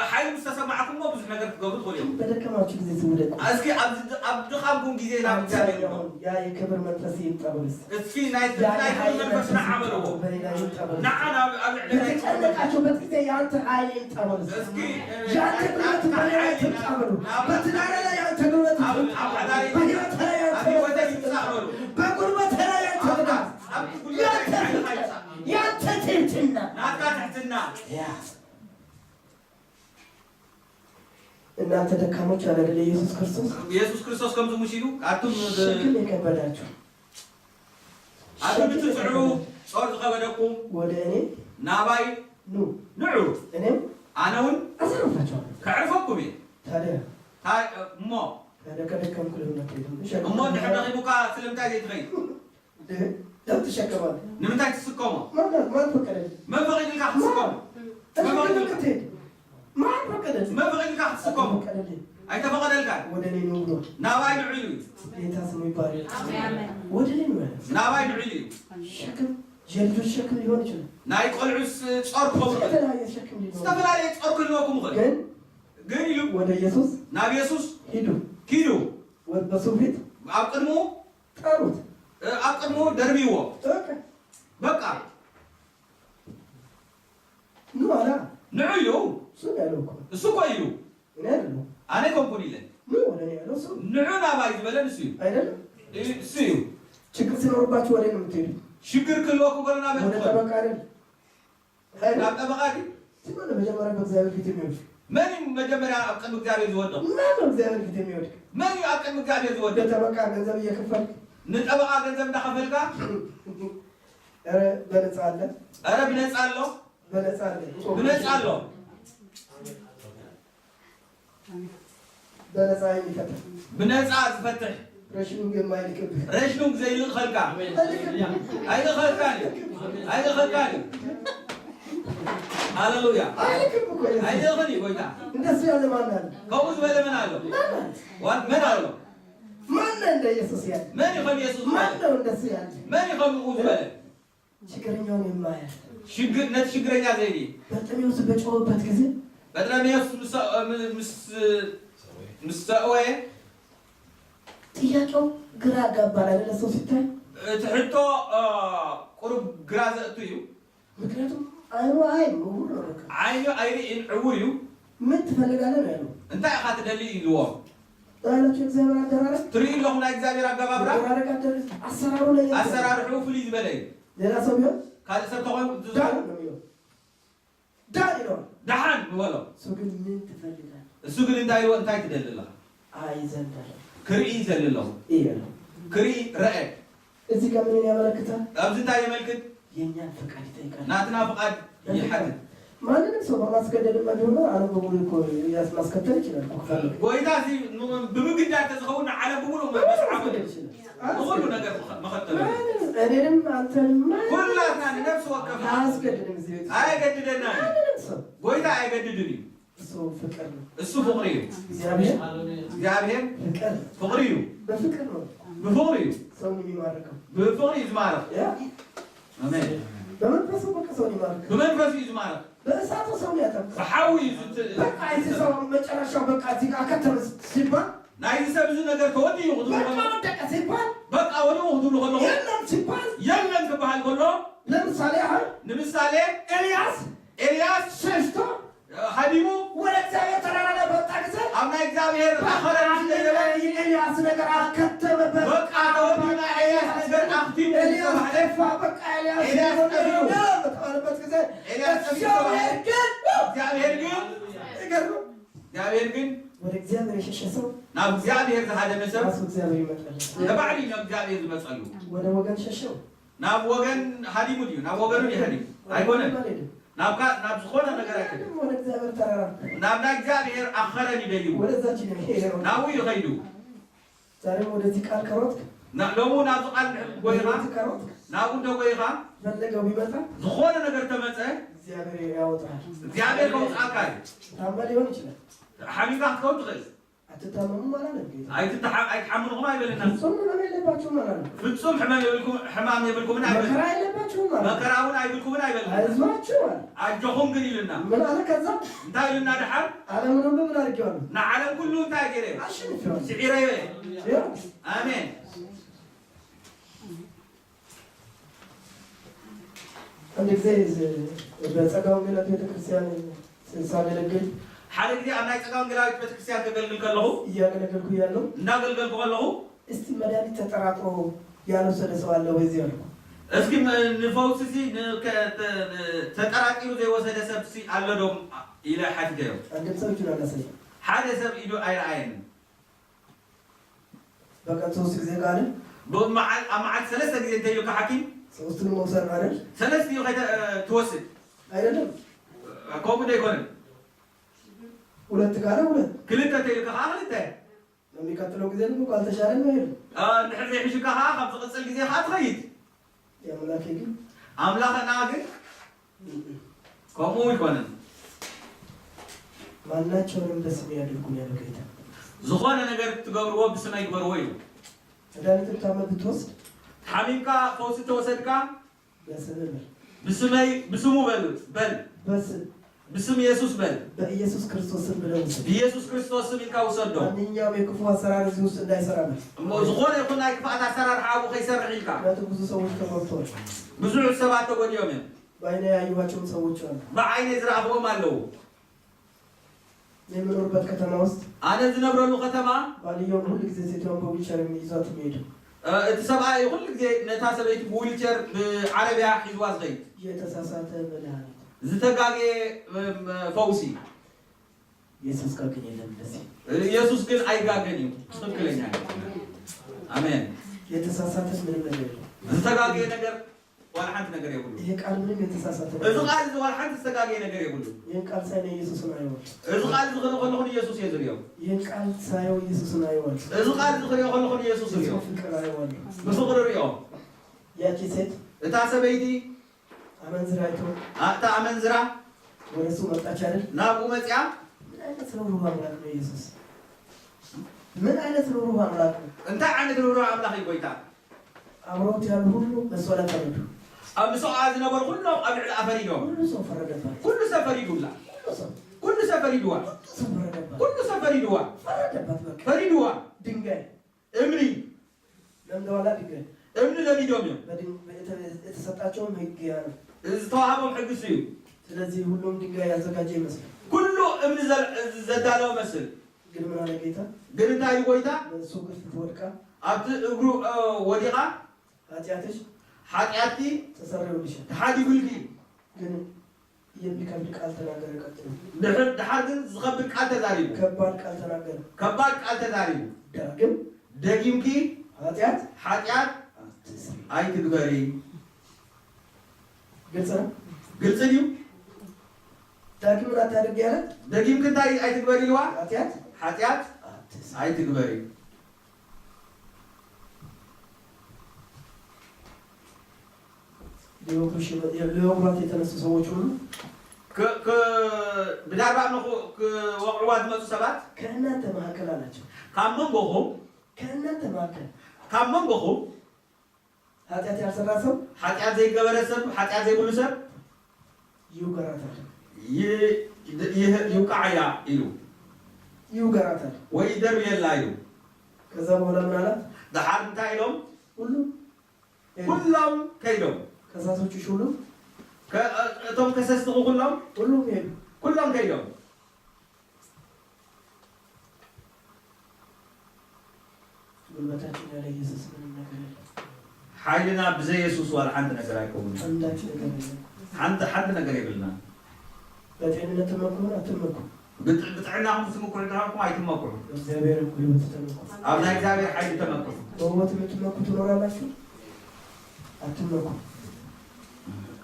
ሓይሊ ምስ ተሰማዕኩሞ ብዙሕ ነገር ክትገብሩ ትኽእሉ ኢኹም። በደከማችሁ ጊዜ ዝም ብለህ እስኪ ኣብ፣ ኣብ ድኻምኩም ግዜ ናብ እግዚኣብሔር ንዑ። ያ የክብር መንፈስ ይምጣ በሉ እስኪ። እስኪ ናይ፣ ያ ናይ ክብር የኃይል መንፈስ መንፈስ ንዓ ይምጣ በልዎ። በእኔ ላይ ይምጣ በሉ እስኪ። ንዓ ናብ፣ ኣብ ልዕሊ ናይ በተጨነቃችሁበት ጊዜ የአንተ ኃይል ይምጣ በሉ እስኪ። እስኪ፣ እ፣ የአንተ ጉልበት በእኔ ላይ ትምጣ በሉ። በትዳሬ ላይ የአንተ ጉልበት ይምጣ በሉ። በሕይወቴ ላይ የአንተ መንፈስ ይምጣ በሉ። በጉልበቴ ላይ የአንተ ትጋት፣ የአንተ ትሕትና፣ የአንተ ትሕትና። ናትካ ትሕትና። ያ። እናንተ ደካሞች አለ አይደለ ኢየሱስ ክርስቶስ? ኢየሱስ ክርስቶስ ከምዚ ሙሽ ኢሉ፣ ኣቱም ሸክም የከበዳችሁ፣ ኣቱም ሸክም እትጽዕሩ የከበዳችሁ፣ ጾር ዝኸበደኩም፣ ወደ እኔ ናባይ ኑ፣ ንዑ፣ እኔም ኣነ እውን ኣሳርፋችኋለሁ። ከዕርፈኩም እየ። ታዲያ ታ-፣ እሞ ታዲያ ከደከምኩ ለምን አትሄድም? እሞ እንድሕር ደኺሙካ ስለምንታይ ዘይትኸይድ? እንዴ? ለምን ትሸከማለህ? ንምንታይ ትስከሞ? ማን፣ ማን ፈቀደልህ? መን ፈቂድልካ ክትስከሞ? ማን? መን ፈቂድልካ? ማን ፈቀደልህ? መን ፈቂድልካ ክትስከሞ? ፈቀደልህ? ኣይተፈቀደልካን። ወደ እኔ ኑ ብሎ። ናባይ ንዑ ኢሉ እዩ። ጌታ ስሙ ይባረክ። አሜን። ወደ እኔ ኑ ያለ። ናባይ ንዑ ኢሉ እዩ። ሸክም፣ የልጆች ሸክም ሊሆን ይችላል። ናይ ቆልዑስ ጾር ክኸውን ይኽእል። የተለያየ ሸክም ሊሆን ይችላል። ዝተፈላለየ ጾር ክህልወኩም ይኽእል። ግን ግን ኢሉ ወደ ኢየሱስ ናብ የሱስ ሂዱ። ኪዱ። ወ-፣ በሱ ፊት ኣብ ቅድሙ ጣሉት። እ፣ ኣብ ቅድሙ ደርብይዎ። በቃ። በቃ። ኑ አላ። ንዑ እዩ። እሱ ነው ያለው እኮ። እሱ እኮ እዩ። እኔ አይደለሁም። ኣነ ኣይኮንኩን ኢለ። ኑ ወደ እኔ ያለው እሱ። ንዑ ናባይ ዝበለ ንሱ እዩ። አይደለም? እ-፣ እሱ እዩ። ችግር ሲኖርባችሁ ወደ እኔ ነው የምትሄዱት። ሽግር ክህልወኩም ከሎ ናበይ ወደ ትኸዱ? ጠበቃ አይደል? አይደል? ናብ ጠበቃ ድዩ? ስማ ነው መጀመሪያ በእግዚአብሔር ፊት የሚወድቅ። መን እዩ መጀመሪያ ኣብ ቅድሚ እግዚኣብሔር ዝወድቕ? ማን ነው እግዚአብሔር ፊት የሚወድቅ? መን እዩ ኣብ ቅድሚ እግዚኣብሔር ዝወድቕ? ለጠበቃ ገንዘብ እየከፈልክ? ንጠበቃ ገንዘብ እንዳኸፈልካ? ኧረ በነፃ አለ። ኧረ ብነፃ ኣሎ። በነፃ አለ። ብነፃ ኣሎ። በነፃ የሚፈታ። ብነፃ ዝፈትሕ። ረሽኑን ግን ማይልክብህ። ረሽኑን ዘይልእኸልካ። አይልክብህ። ኣይልእኸልካን እዩ። ኣይልእኸልካን እዩ። ሃሌሉያ። አይልክም እኮ ኢየሱስ። ኣይልእኽን እዩ ጎይታ። እንደሱ ያለ ማን አለ? ከምኡ ዝበለ መን ኣሎ? ማን አለ? ዋ-፣ መን ኣሎ? ማን ነው እንደ ኢየሱስ ያለ? መን እዩ ከም ኢየሱስ ዝበለ? ማን ነው እንደሱ ያለ? መን እዩ ከምኡ ዝበለ? ችግረኛውን የማያል። ሽግር፣ ነቲ ሽግረኛ ዘይርኢ። በርጤሜዎስ በጮኸበት ጊዜ በርጤሜዎስ ምስ፣ ምስ፣ ምስ ሰእወየ ጥያቄው ግራ ያጋባል አይደለ? ሰው ሲታይ እቲ ሕቶ፣ እ፣ ቁሩብ ግራ ዘእቱ እዩ። ምክንያቱም አይኑ አይ ምውር ነው በቃ። ዓይኑ ኣይርእን፣ ዕዉር እዩ። ምን ትፈልጋለህ ነው ያለው። እንታይ ኢኻ ትደሊ ኢልዎ። ያለችው እግዚአብሔር አደራረግ ትርኢ ኣለኹም ናይ እግዚኣብሔር ኣገባብራ። አደራረግ አደረግ አሰራሩ ላይ አሰራርሕኡ ፍልይ ዝበለ እዩ። ሌላ ሰው ቢሆን ካልእ ሰብ ተኾይኑ ዳን ነው የሚለው። ዳን ይለዋል። ደሓን ንበሎ። እሱ ግን ምን ትፈልጋለህ? እሱ ግን እንታይ ኢልዎ፣ እንታይ ትደሊ ኣለኻ? አይ ዘንድ አለ። ክርኢ ይደሊ ኣለኹ። እይ በለው። ክርኢ ረኣየ። እዚህ ጋር ምንን ያመለክታል? ኣብዚ እንታይ የመልክት? የእኛን ፈቃድ ይጠይቃል። ናትና ፍቓድ ይሓትት። ማንንም ሰው በማስገደድ መድሆነ አነበቡሉ እኮ ያስ ማስከተል ይችላል እኮ ከፈለገ። ጎይታ እዚ ብምግዳድ ተዝኸውን ንዓለም ብምሉእ መስሓቡ ማስገደድ ይችላል። ንኹሉ ነገር መኸተሉ። እኔንም አንተንም ኩላትና ንነፍሲ ወከፍ አያስገድድም። እዚህ ቤት አያገድደና። ማንንም ሰው ጎይታ አያገድድን እዩ። እሱ ፍቅር ነው። እሱ ፍቕሪ እዩ። እግዚአብሔር እግዚኣብሔር ፍቅር ፍቕሪ እዩ። በፍቅር ነው። ብፍቕሪ እዩ። ሰውን የሚማርከው ብፍቕሪ እዩ ዝማርኽ። ያ ኣሜን። በመንፈሱ በቃ ሰውን ይማርካል። ብመንፈስ እዩ ዝማርኽ። በእሳቱ ሰውን ያጠምቃል። ብሓዊ እዩ ዝት- በቃ እዚ ሰው መጨረሻው በቃ እዚህ ጋር ከተመ ሲባል ናይዚ ሰብ እዚ ነገር ተወዲኡ ክትብሉ በቃ ከለኹ ወደቀ ሲባል በቃ ወዲኡ ክትብሉ ከለኹ የለም ሲባል የለን ክበሃል ከሎ ለምሳሌ ያህል ንምሳሌ ኤልያስ ኤልያስ ሸሽቶ ሃዲሙ ወደ እግዚአብሔር ተራራ ላይ በወጣ ጊዜ ኣብ ናይ እግዚኣብሔር ኣኸረ ምስ ደየበ የኤልያስ ነገር አከተመበት። በቃ ተወዲኡ ናይ ኤልያስ ነገር ኣኽቲሙ ኤልያስ ዝተባህለ ጠፋ። በቃ ኤልያስ ኤልያስ ጠፊኡ። ተባለ። በጣም በቃ ጊዜ ኤልያስ ጠፊኡ። እግዚአብሔር ግን እግዚኣብሔር ግን ይገርም እግዚኣብሔር ግን ወደ እግዚአብሔር የሸሸ ሰው ናብ እግዚኣብሔር ዝሃደመ ሰብ ራሱ እግዚአብሔር ይመጣል። ንባዕሉ እዩ ናብ እግዚኣብሔር ዝመፀሉ። ወደ ወገን ሸሸው ናብ ወገን ሃዲሙ ድዩ ናብ ወገኑ ድዩ ሃዲሙ? ኣይኮነን። አልሄድም። ናብ ካ- ናብ ዝኾነ ነገር ኣይከድም። ወደ እግዚአብሔር ተራራ ናብ ናይ እግዚኣብሔር ኣኸረን እዩ ደይቡ። ወደዛች ነው የሄደው። ናብኡ ይኸይዱ። ዛሬም ወደዚህ ቃል ከሮጥክ ና- ሎሙ ናብዚ ቃል ጎይኻ ወደዚህ ከሮጥክ ናብኡ እንተ ጎይኻ ፈለገው ቢመጣ ዝኾነ ነገር ተመፀ እግዚአብሔር ያወጣል። እግዚኣብሔር ከውፅኣካ እዩ። ታማ ሊሆን ይችላል። ሓሚምካ ክትከውን ትኽእል። አትታመሙም አላለም ጌታ። ኣይትትሓ- ኣይትሓምንኹም ኣይበለና። ፍጹም ህመም የለባችሁም አላለም። ፍጹም ሕማም የብልኩም ሕማም የብልኩምን መከራ ኣይበልና። የለባችሁም አላለም። መከራ እውን ኣይብልኩምን ኣይበልና። አይዟችሁ አለ። ኣጆኹም ግን ኢሉና። ምን አለ ከዛ? እንታይ ኢሉና ደሓር? ዓለምን ሁሉ ምን አድርጌዋለሁ? ንዓለም ኩሉ እንታይ ገይረ? አሸንፌዋለሁ። ስዒረዮ። ይኸው ኣሜን። አንድ ጊዜ በጸጋ ወንጌላት ቤተክርስቲያን ሳገለግል ሓደ ግዜ ኣብ ናይ ጸጋ ወንጌላዊት ቤተክርስትያን ከገልግል ከለኹ እያገለገልኩ ያለው እናገልገልኩ ከለኹ እስቲ መድኃኒት ተጠራጥሮ ያልወሰደ ሰው አለ ወይ እዚህ አልኩ። እስኪ ም- ንፈውሲ ሲ ን- ከ- ተ- ተጠራጢሩ ዘይወሰደ ሰብ ሲ ኣሎ ዶ ኢለ ሓቲተዮ። አንድም ሰው እጁን አላሳየም። ሓደ ሰብ ኢዱ ኣይረኣየንን። በቀን ሶስት ጊዜ ካለ ብመዓል- ኣብ መዓልቲ ሰለስተ ግዜ እንተኢሉካ ሓኪም ሶስቱን መውሰድ ነው አይደል? ሰለስቲኡ ከይተ- ትወስድ አይደለም ከምኡ ዶ ኣይኮነን? ሁለት ካለ ሁለት ክልተ እንተኢሉካ ከዓ ክልተ በሚቀጥለው ጊዜ ደግሞ ካልተሻለ ነው ይሄዱ። እንድሕር ዘይሕሹካ ከዓ ካብ ዝቕፅል ግዜ ከዓ ትኸይድ። የአምላኬ ግን ኣምላኽና ግን ከምኡ ይኮንን። ማናቸውንም በስሜ ያድርጉ ነው ያለው ጌታ። ዝኾነ ነገር ትገብርዎ ብስመይ ግበርዎ እዩ። መድኃኒት ብታመም ብትወስድ ሓሚምካ ፈውሲ ተወሰድካ በስምህ በል። ብስመይ ብስሙ በል በል በስም ብስም ኢየሱስ በል። በኢየሱስ ክርስቶስ ስም ብለው ውሰድ። ብኢየሱስ ክርስቶስ ስም ኢልካ ውሰዶ። ማንኛውም የክፉ አሰራር እዚህ ውስጥ እንዳይሰራ በል። እሞ ዝኾነ ይኹን ናይ ክፍኣት ኣሰራርሓ ኣብኡ ከይሰርሕ ኢልካ። ምክንያቱም ብዙ ሰዎች ተጎድተዋል። ብዙሕ ሰባት ተጎዲኦም እዮም። በዓይኔ ያየኋቸውም ሰዎች አሉ። ብዓይነ ዝረኣኽዎም ኣለዉ። የምኖርበት ከተማ ውስጥ ኣነ ዝነብረሉ ከተማ ባልየውን ሁል ጊዜ ሴትየውን በዊልቸር ይዟት የሚሄዱ እ፣ እቲ ሰብኣይ ኩሉ ግዜ ነታ ሰበይቲ ብዊልቸር ብዓረብያ ሒዝዋ ዝኸይድ የተሳሳተ መድኃኒት ዝተጋገየ እ፣ ፈውሲ። ኢየሱስ ጋር ግን የለም እንደዚህ። ኢየሱስ ግን ኣይጋገን እዩ። ትኽክለኛ እዩ። ኣሜን። የተሳሳተ ምንም ነገር የለም። ዝተጋገየ ነገር ዋላ ሓንቲ ነገር የብሉ። ይሄ ቃል ምንም የተሳሳተ ነገር እዚ የለም። ቃል እዚ ዋላ ሓንቲ ዝተጋገየ ነገር የብሉ። ይህን ቃል ሳይ ኢየሱስን አየዋለሁ። እዚ ቃል እዚ ክርኢ ከለኹ ንኢየሱስ እየ ዝርእዮ። ይህን ቃል ሳየው ኢየሱስን አየዋለሁ። እዚ ቃል እዚ ክርእዮ ከለኹ ንኢየሱስ እርእዮ። የሰው ፍቅር አየዋለሁ። ብፍቕሪ ርእዮ። ያቺ ሴት እታ ሰበይቲ አመንዝራ አይቶ እታ ኣመንዝራ ወደ እሱ መጣች አይደል? ናብኡ መፅያ። ምን አይነት ርህሩህ አምላክ ነው ኢየሱስ? ምን አይነት ርህሩህ አምላክ ነው? እንታይ ዓይነት ርህሩህ ኣምላኽ እዩ ጎይታ? አብረውት ያሉ ሁሉ በእሷ ላይ ፈረዱ። ኣብ ምስኣ ዝነበሩ ኩሎም ኣብ ልዕሊኣ ፈሪዶም። ሁሉ ሰው ፈረደባት። ኩሉ ሰብ ፈሪዱላ። ሁሉ ሰው ኩሉ ሰብ ፈሪድዋ። ሁሉ ሰው ፈረደባት። ኩሉ ሰብ ፈሪድዋ። ፈረደባት በቃ። ፈሪድዋ። ድንጋይ እምኒ ለምደዋላ ድንጋይ እምኒ ለሚዶም እዮም። በድን- በየተ- የተሰጣቸውም ህግ ያ ነው። ዝተዋሃቦም ሕግስ እዩ። ስለዚህ ሁሉም ድንጋይ ያዘጋጀ ይመስላል። ኩሉ እምኒ ዘ- ዘዳለወ መስል። ግን ምን አለ ጌታ? ግን እንታይ ኢሉ ጎይታ? በእሱ እግር ስትወድቃ ኣብቲ እግሩ እ፣ ወዲቓ ኃጢአትሽ ሓጢኣትኪ ተሰርዮልሻል። ተሓዲጉልኪ። ግን የሚከብድ ቃል ተናገረ። ቀጥሎ ድሕር ድሓር ግን ዝኸብድ ቃል ተዛሪቡ። ከባድ ቃል ተናገረ። ከባድ ቃል ተዛሪቡ። ዳግም ደጊምኪ ኃጢአት ኃጢአት አትስሪ። ኣይትግበሪ። ግልጽ ነው። ግልጽ ድዩ? ዳግምን አታድርጊ ያለ ደጊምክ እንታይ ኣይትግበሪ ኢልዋ? ኃጢአት ኃጢአት አትስሪ። ኣይትግበሪ። ሊወግሩሽ- ሊወግሯት የተነሱ ሰዎች ሁሉ ክ- ክ- ብዳርባ ንኹ- ክወቕዕዋ ዝመፁ ሰባት ከእናንተ መካከል አላቸው። ካብ መንጎኹም ከእናንተ መካከል ካብ መንጎኹም ኃጢአት ያልሰራ ሰው ኃጢአት ዘይገበረ ሰብ ኃጢአት ዘይብሉ ሰብ ይውገራታል። ይ- ይህ- ይውቃዓያ ኢሉ ይውገራታል። ወይ ይደርብየላ ኢሉ። ከዛ በኋላ ምን አላት? ደሓር እንታይ ኢሎም? ሁሉም ሄዱ። ኩሎም ከይዶም ከሳሾችሽ ሁሉ ከ- እቶም ከሰስትኹ ኩሎም ሁሉም ሄዱ። ኩሎም ከይዶም ጉልበታችን ያለ ኢየሱስ ምንም ነገር የለም። ሓይልና ብዘይ የሱስ ዋላ ሓንቲ ነገር ኣይከውንን። አንዳች ነገር የለም። ሓንቲ ሓንቲ ነገር የብልና። በጤንነት ትመኩ ይሆን አትመኩ? ብጥ- ብጥዕናኹም ትምኩሑ እንተኾንኩም ኣይትመኩሑ። በእግዚአብሔር ጉልበት ተመኩ። ኣብ ናይ እግዚኣብሔር ሓይሊ ተመኩሑ። በውበት የምትመኩ ትኖራላችሁ? አትመኩ።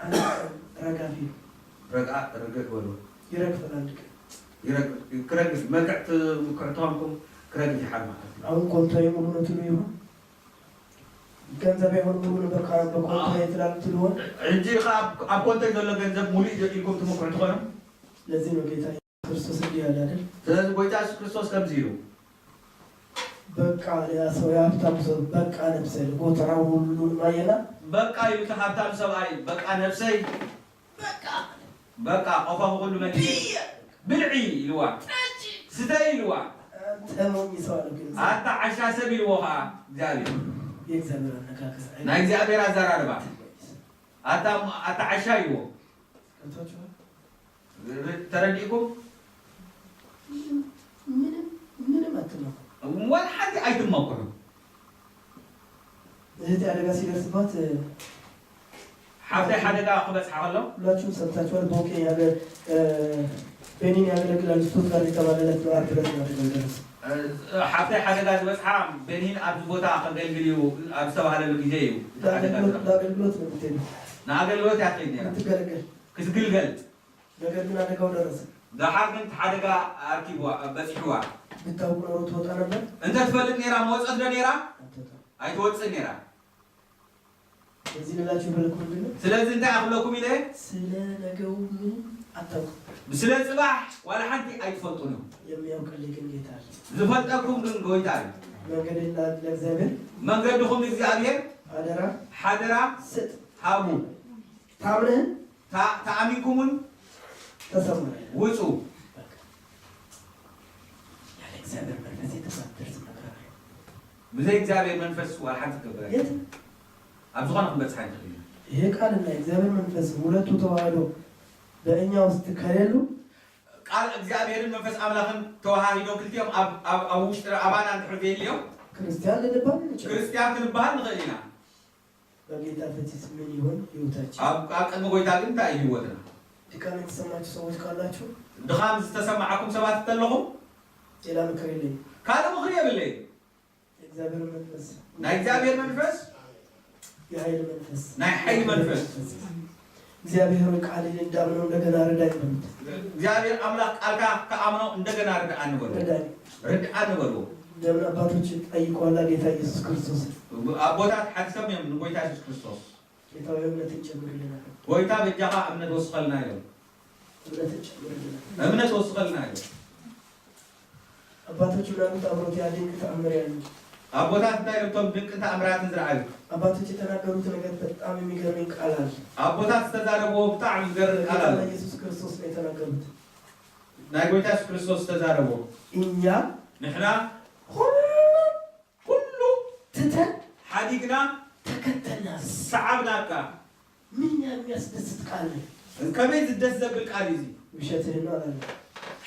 አንድ ቀን ረጋፊ ነው። ረግኣ ረገግ በሉ። ይረግፋል አንድ ቀን። ይረግ- ክረግፍ መልክዕ ትምኩሑ እንተኾንኩም ክረግፍ ይሓል ማለት እዩ። አሁን ኮንቶ የሙሉ ነው ትሉ ይሆን? ገንዘብ የሆን ሙሉ ነበር ከ- በኮንቶ ትላሉ ትሉ ይሆን? ሕጂ ኸ ኣብ- ኣብ ኮንተይ ዘሎ ገንዘብ ሙሉእ እዩ ኢልኩም ትምኩሑ ትኾኑ? ለዚህ ነው ጌታ ክርስቶስ እንዲህ ያለ አይደል? ስለዚ ጎይታ የሱስ ክርስቶስ ከምዚ ኢሉ በቃ ያ ሰው የሀብታሙ ሰው በቃ ነብሰ ጎተራው ሁሉ ማየና በቃ ኢሉ እቲ ሃብታም ሰብኣይ በቃ ነብሰይ በቃ በቃ ቆፋኹ ኩሉ መሊኡ ብልዒ ኢልዋ ስተይ ኢልዋ አንተ ሞኝ ሰው አለ ግን ኣታ ዓሻ ሰብ ኢልዎ ኸዓ እግዚኣብሔር የእግዚአብሔር አነጋገር ናይ እግዚኣብሔር ኣዘራርባ ኣታ ኣታ ዓሻ ኢልዎ ገብቷችኋል? ር- ተረዲእኩም ምንም ምንም አትመኩ። ወላ ሓንቲ ኣይትመኩሑ እህቴ አደጋ ሲደርስባት ሓፍተይ ሓደጋ ክበፅሓ ከሎ ሁላችሁም ሰምታችኋል። ቦኬ ያገ ቤኒን ያገለግላል ስቱትጋርት የተባለለት ነው። አርብ ዕለት ነው አደጋው የደረሰው። ሓፍተይ ሓደጋ ዝበፅሓ ቤኒን ኣብዚ ቦታ ከገልግል እዩ ኣብ ዝተባሃለሉ ግዜ እዩ እቲ ሓደጋ ለአገልግሎት ዝረኸበ። ለአገልግሎት ነው የምትሄዱ ንኣገልግሎት እያ ትኸይድ ነይራ የምትገለገል። ክትግልገል ነገር ግን አደጋው ደረሰ። ደሓር ግን እቲ ሓደጋ ኣርኪብዋ በፂሕዋ ብታውቅ ኖሮ ትወጣ ነበር። እንተትፈልጥ ነይራ መወፀት ዶ ነይራ አትወጣም። ኣይትወፅእ ነይራ እዚህ ልላችሁ የፈለኩ ምንድን ነው? ስለዚ እንታይ ኣኽለኩም ኢለ ስለ ነገው ምን አታውቅም። ስለ ፅባሕ ዋላ ሓንቲ ኣይትፈልጡን እዩ የሚያውቅልኝ ግን ጌታ አለ። ዝፈልጠኩም ግን ጎይታ እዩ መንገዴን ለእግዚአብሔር መንገድኹም ንእግዚኣብሔር አደራ ሓደራ ስጥ። ሃቡ ታምነህ ታ- ተኣሚንኩምን ተሰማረ ውፁ ያለ እግዚአብሔር መንፈስ የተሳደር ነገር አለ። ብዘይ እግዚኣብሔር መንፈስ ዋላ ሓንቲ ክገብረ የት ኣብ ዝኾነ ክንበፅሕ ኣይንኽእል ኢና ይሄ ቃልና የእግዚአብሔር መንፈስ ሁለቱ ተዋህዶ በእኛ ውስጥ ከሌሉ ቃል እግዚኣብሔርን መንፈስ ኣምላኽን ተዋሃሂዶም ክልቲኦም ኣብ- ኣብ ኣብ ውሽጢ ኣባና እንድሕር ዘይልዮም ክርስቲያን ልንባል እንችላል። ክርስቲያን ክንበሃል ንኽእል ኢና በጌታ ፊትስ ምን ይሆን ህይወታችን? ኣብ ኣብ ቅድሚ ጎይታ ግን እንታይ እዩ ህይወትና ድካም የተሰማችሁ ሰዎች ካላችሁ ድኻም ዝተሰማዓኩም ሰባት እንተለኹም ሌላ ምክር የለኝም። ካልእ ምኽሪ የብለይ የእግዚአብሔር መንፈስ ናይ እግዚኣብሔር መንፈስ የኃይል መንፈስ ናይ ሓይሊ መንፈስ እግዚአብሔር ሆይ ቃልህን እንዳምነው እንደገና ርዳኝ በሉት። እግዚኣብሔር ኣምላኽ ቃልካ ከኣምኖ እንደገና ርድኣኒ በሉ ርዳኝ ርድኣኒ በሉ ለምን አባቶች ጠይቀዋላ ጌታ ኢየሱስ ክርስቶስ ኣቦታት ሓቲቶም እዮም ንጎይታ የሱስ ክርስቶስ ጌታ ሆይ እምነትን ጨምርልናል ጎይታ በጃኻ እምነት ወስኸልና ኢሎም እምነትን ጨምርልናል እምነት ወስኸልና ኢሎም አባቶች ምናሉት አብሮት ያ ድንቅ ተአምር ያሉ ኣቦታት እንታይ ኢሎም እቶም ድንቅን ተኣምራትን ዝረኣዩ አባቶች የተናገሩት ነገር በጣም የሚገርመኝ ቃል አለ። ኣቦታት ዝተዛረብዎ ብጣዕሚ ዝገርም ቃል ኣሎ ጌታ ኢየሱስ ክርስቶስ ነው የተናገሩት። ናይ ጎይታ የሱስ ክርስቶስ ዝተዛረብዎ እኛ ንሕና ሁሉ ኩሉ ትተን ሓዲግና ተከተልና ሰዓብናካ ምንኛ የሚያስደስት ቃል ነው። ከመይ ዝደስ ዘብል ቃል እዩ እዚ ውሸትህን ነው አላለ።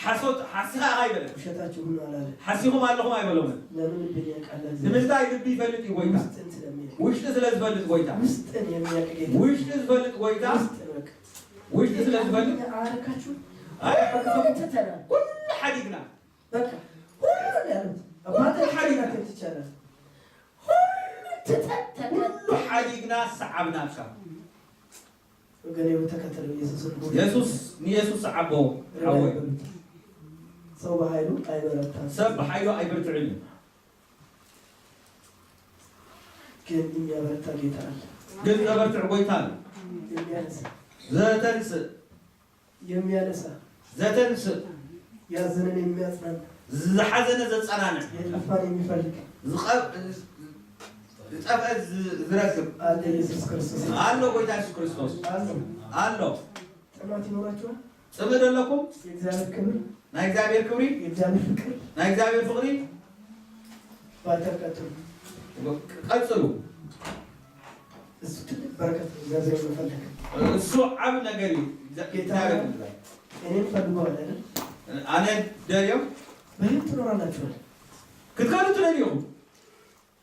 ሓሶት ሓስኻ ኣይበለን ውሸታችሁን ነው አላለ። ሓሲኹም ኣለኹም ኣይበሎምን ለምን ልብን ያውቃል እግዚአብሔር። ንምንታይ ልቢ ይፈልጥ እዩ ጎይታ ውስጥን ስለሚያውቅ ውሽጢ ስለ ዝፈልጥ ጎይታ ውስጥን የሚያውቅ ጌታ ውሽጢ ዝፈልጥ ጎይታ ውስጥን በቃ ውሽጢ ስለ ዝፈልጥ አረካችሁ ኣይ ትተናል ኩሉ ሓዲግና በቃ ሁሉ ያሉት አባተ ሓዲግና ትቻላል ትተን ተከተል። ኩሉ ሓዲግና ሰዓብናካ። ወገኔ ተከተለው ኢየሱስን። የሱስ፣ ንየሱስ ሰዓቦ፣ ርዳይ ሓወይ። በሉት። ሰው በኃይሉ አይበረታም። ሰብ ብሓይሉ ኣይበርትዕን እዩ። ግን የሚያበረታ ጌታ አለ። ግን ዘበርትዕ ጎይታ ኣሎ። የሚያነሳ። ዘተንስእ። የሚያነሳ። ዘተንስእ። ያዘነን የሚያጽናና። ዝሓዘነ ዘጸናንዕ። የጠፋን የሚፈልግ። ዝቐብ-፣ ዝጠፍአ ዝ-፣ ዝረክብ። አለ ኢየሱስ ክርስቶስ። ኣሎ ጎይታ የሱስ ክርስቶስ። አለ። ኣሎ። ጥማት ይኖራችኋል? ጽምእ ደለኩም? የእግዚአብሔር ክብር። ናይ እግዚኣብሔር ክብሪ። የእግዚአብሔር ፍቅር። ናይ እግዚኣብሔር ፍቕሪ። ባይተር ቀጥሉ። ቀጽሉ። እሱ ትልቅ በረከት ነው፣ እግዚአብሔር መፈለግ። እሱ ዓቢ ነገር እዩ። እግዚአ-፣ ጌታ እግዚአብሔር ይመስገን። እኔን ፈልጎ አለ አይደል? ኣነ ደልዮም። በህይወት ትኖራላችኋል። ክትከዱ ትደልዩ።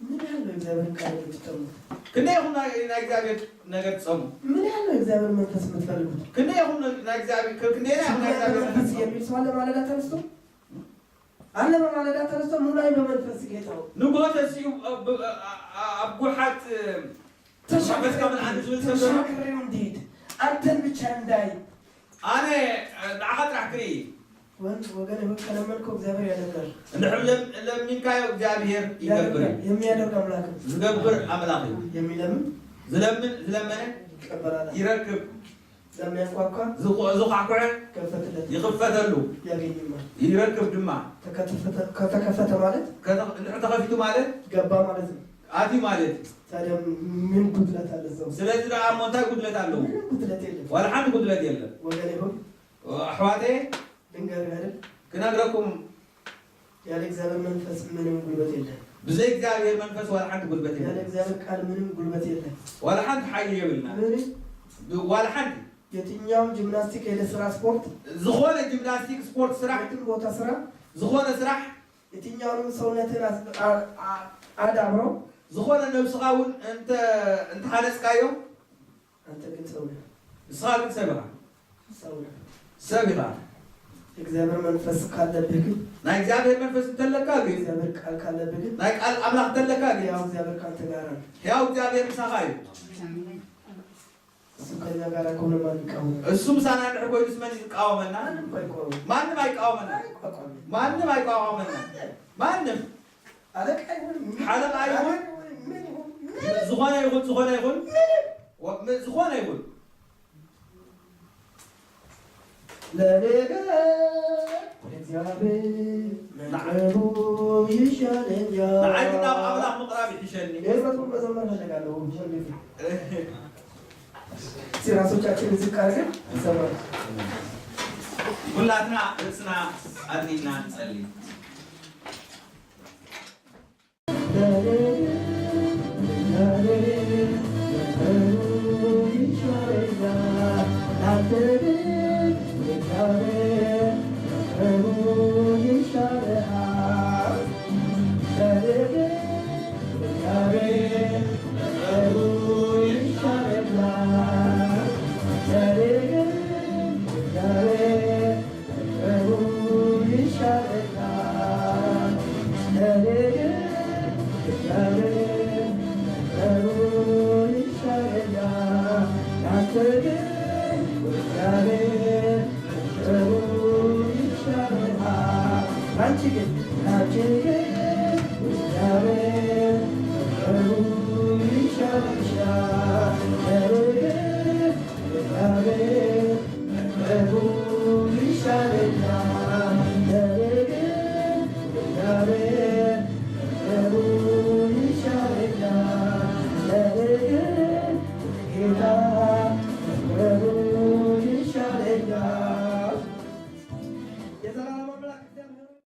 ምን ያህል ነው እግዚአብሔርን ቃል የምትጠሙት? ክንደይ ኢኹም ናይ፣ ናይ እግዚኣብሔር ነገር ትጸሙ? ምን ያህል ነው እግዚአብሔር መንፈስ የምትፈልጉት? ክንደይ ኢኹም ናይ እግዚኣብሔር፣ ክንደይ ናይ እግዚኣብሔር መንፈስ የሚል ሰው አለ ማለዳ ተነስቶ? አለ በማለዳ ተነስቶ ሙላኝ በመንፈስ ጌታው። ንግሆ ተሲኡ ኣብ፣ ኣብ፣ ኣብ፣ ኣብ ጉሓት ተሻግሬው ተሻግሬው እንዲሄድ፣ አንተን ብቻ እንዳይ። ኣነ ንዓኻ ጥራሕ ክርኢ። ወን-፣ ወገን ሆይ፣ ከለመንከው እግዚአብሔር ያደርጋል። እንድሕር ለም-፣ ለሚንካዮ እግዚኣብሔር ይገብር። ያደርጋል። የሚያደርግ አምላክ ነው። ዝገብር ኣምላኽ እዩ። የሚለምን ዝለምን፣ ዝለመነ ይቀበላል። ይረክብ። ለሚያንኳኳ ዝቆ-፣ ዝኳኩዐ ይከፈትለት። ይኽፈተሉ። ያገኝማል። ይረክብ ድማ። ተከተፈተ-፣ ከተከፈተ ማለት ከተ-፣ እንድሕር ተኸፊቱ ማለት ገባ ማለት ነው። ኣትዩ ማለት እዩ። ታዲያ ምን ጉድለት አለ እዛው? ስለዚ ደኣ እሞ እንታይ ጉድለት ኣለዎ? ምንም ጉድለት የለም። ዋላ ሓንቲ ጉድለት የለን። ወገኔ ሆይ፣ ኣሕዋተየ፣ ልንገርህ አይደል? ክነግረኩም። ያለ እግዚአብሔር መንፈስ ምንም ጉልበት የለም። ብዘይ እግዚኣብሔር መንፈስ ዋላ ሓንቲ ጉልበት የለን። ያለ እግዚአብሔር ቃል ምንም ጉልበት የለም። ዋላ ሓንቲ ሓይሊ የብልና። ምንም። ብ-፣ ዋላ ሓንቲ። የትኛውም ጂምናስቲክ የለ ስራ ስፖርት፣ ዝኾነ ጂምናስቲክ ስፖርት ስራሕ፣ የትም ቦታ ስራ፣ ዝኾነ ስራሕ፣ የትኛውንም ሰውነትህን አስ-፣ አ-፣ አ-፣ አዳብረው። ዝኾነ ነብስኻ እውን እንተ-፣ እንተሃነጽካዮ። አንተ ግን ሰው ነህ። ንስኻ ግን ሰብ ኢኻ። ሰው ነህ። ሰብ ኢኻ። እግዚአብሔር መንፈስ ካለብህ ግን፣ ናይ እግዚኣብሔር መንፈስ እንተለካ ግን፣ እግዚአብሔር ቃል ካለብህ ግን፣ ናይ ቃል ኣምላኽ እንተለካ ግን፣ ያው እግዚአብሔር ካንተ ጋር ነው። ሕያው እግዚኣብሔር ምሳኻ እዩ። እሱ ከኛ ጋር ከሆነ ማን ይቃወም? እሱ ምሳና እንድሕር ኮይኑስ መን ይቃወመና? ማንም አይቃወም። ማንም አይቃወመና። አይቋቋምም። ማንም አይቋቋመና። ማንም። ማንም። ሓለቃ ይሁን፣ ሓለቃ ይሁን፣ ምን ይሁን፣ ምን ዝኾነ ይሁን፣ ዝኾነ ይሁን፣ ምንም። ወ-፣ ም-፣ ዝኾነ ይሁን። ለኔ ግን እግዚአብሔር መቅረቡ ይሻለኛል። ንዓይ ግን ናብ ኣምላኽ ምቕራብ ይሕሸኒ። ይህ መዝሙር መዘመር እፈልጋለሁ። እስቲ ራሶቻችንን ዝቅ አድርገን እንዘምር። ሁላትና ርእስና ኣድኒና ንጸልይ። አንቺ ግን፣ አንቺ ግን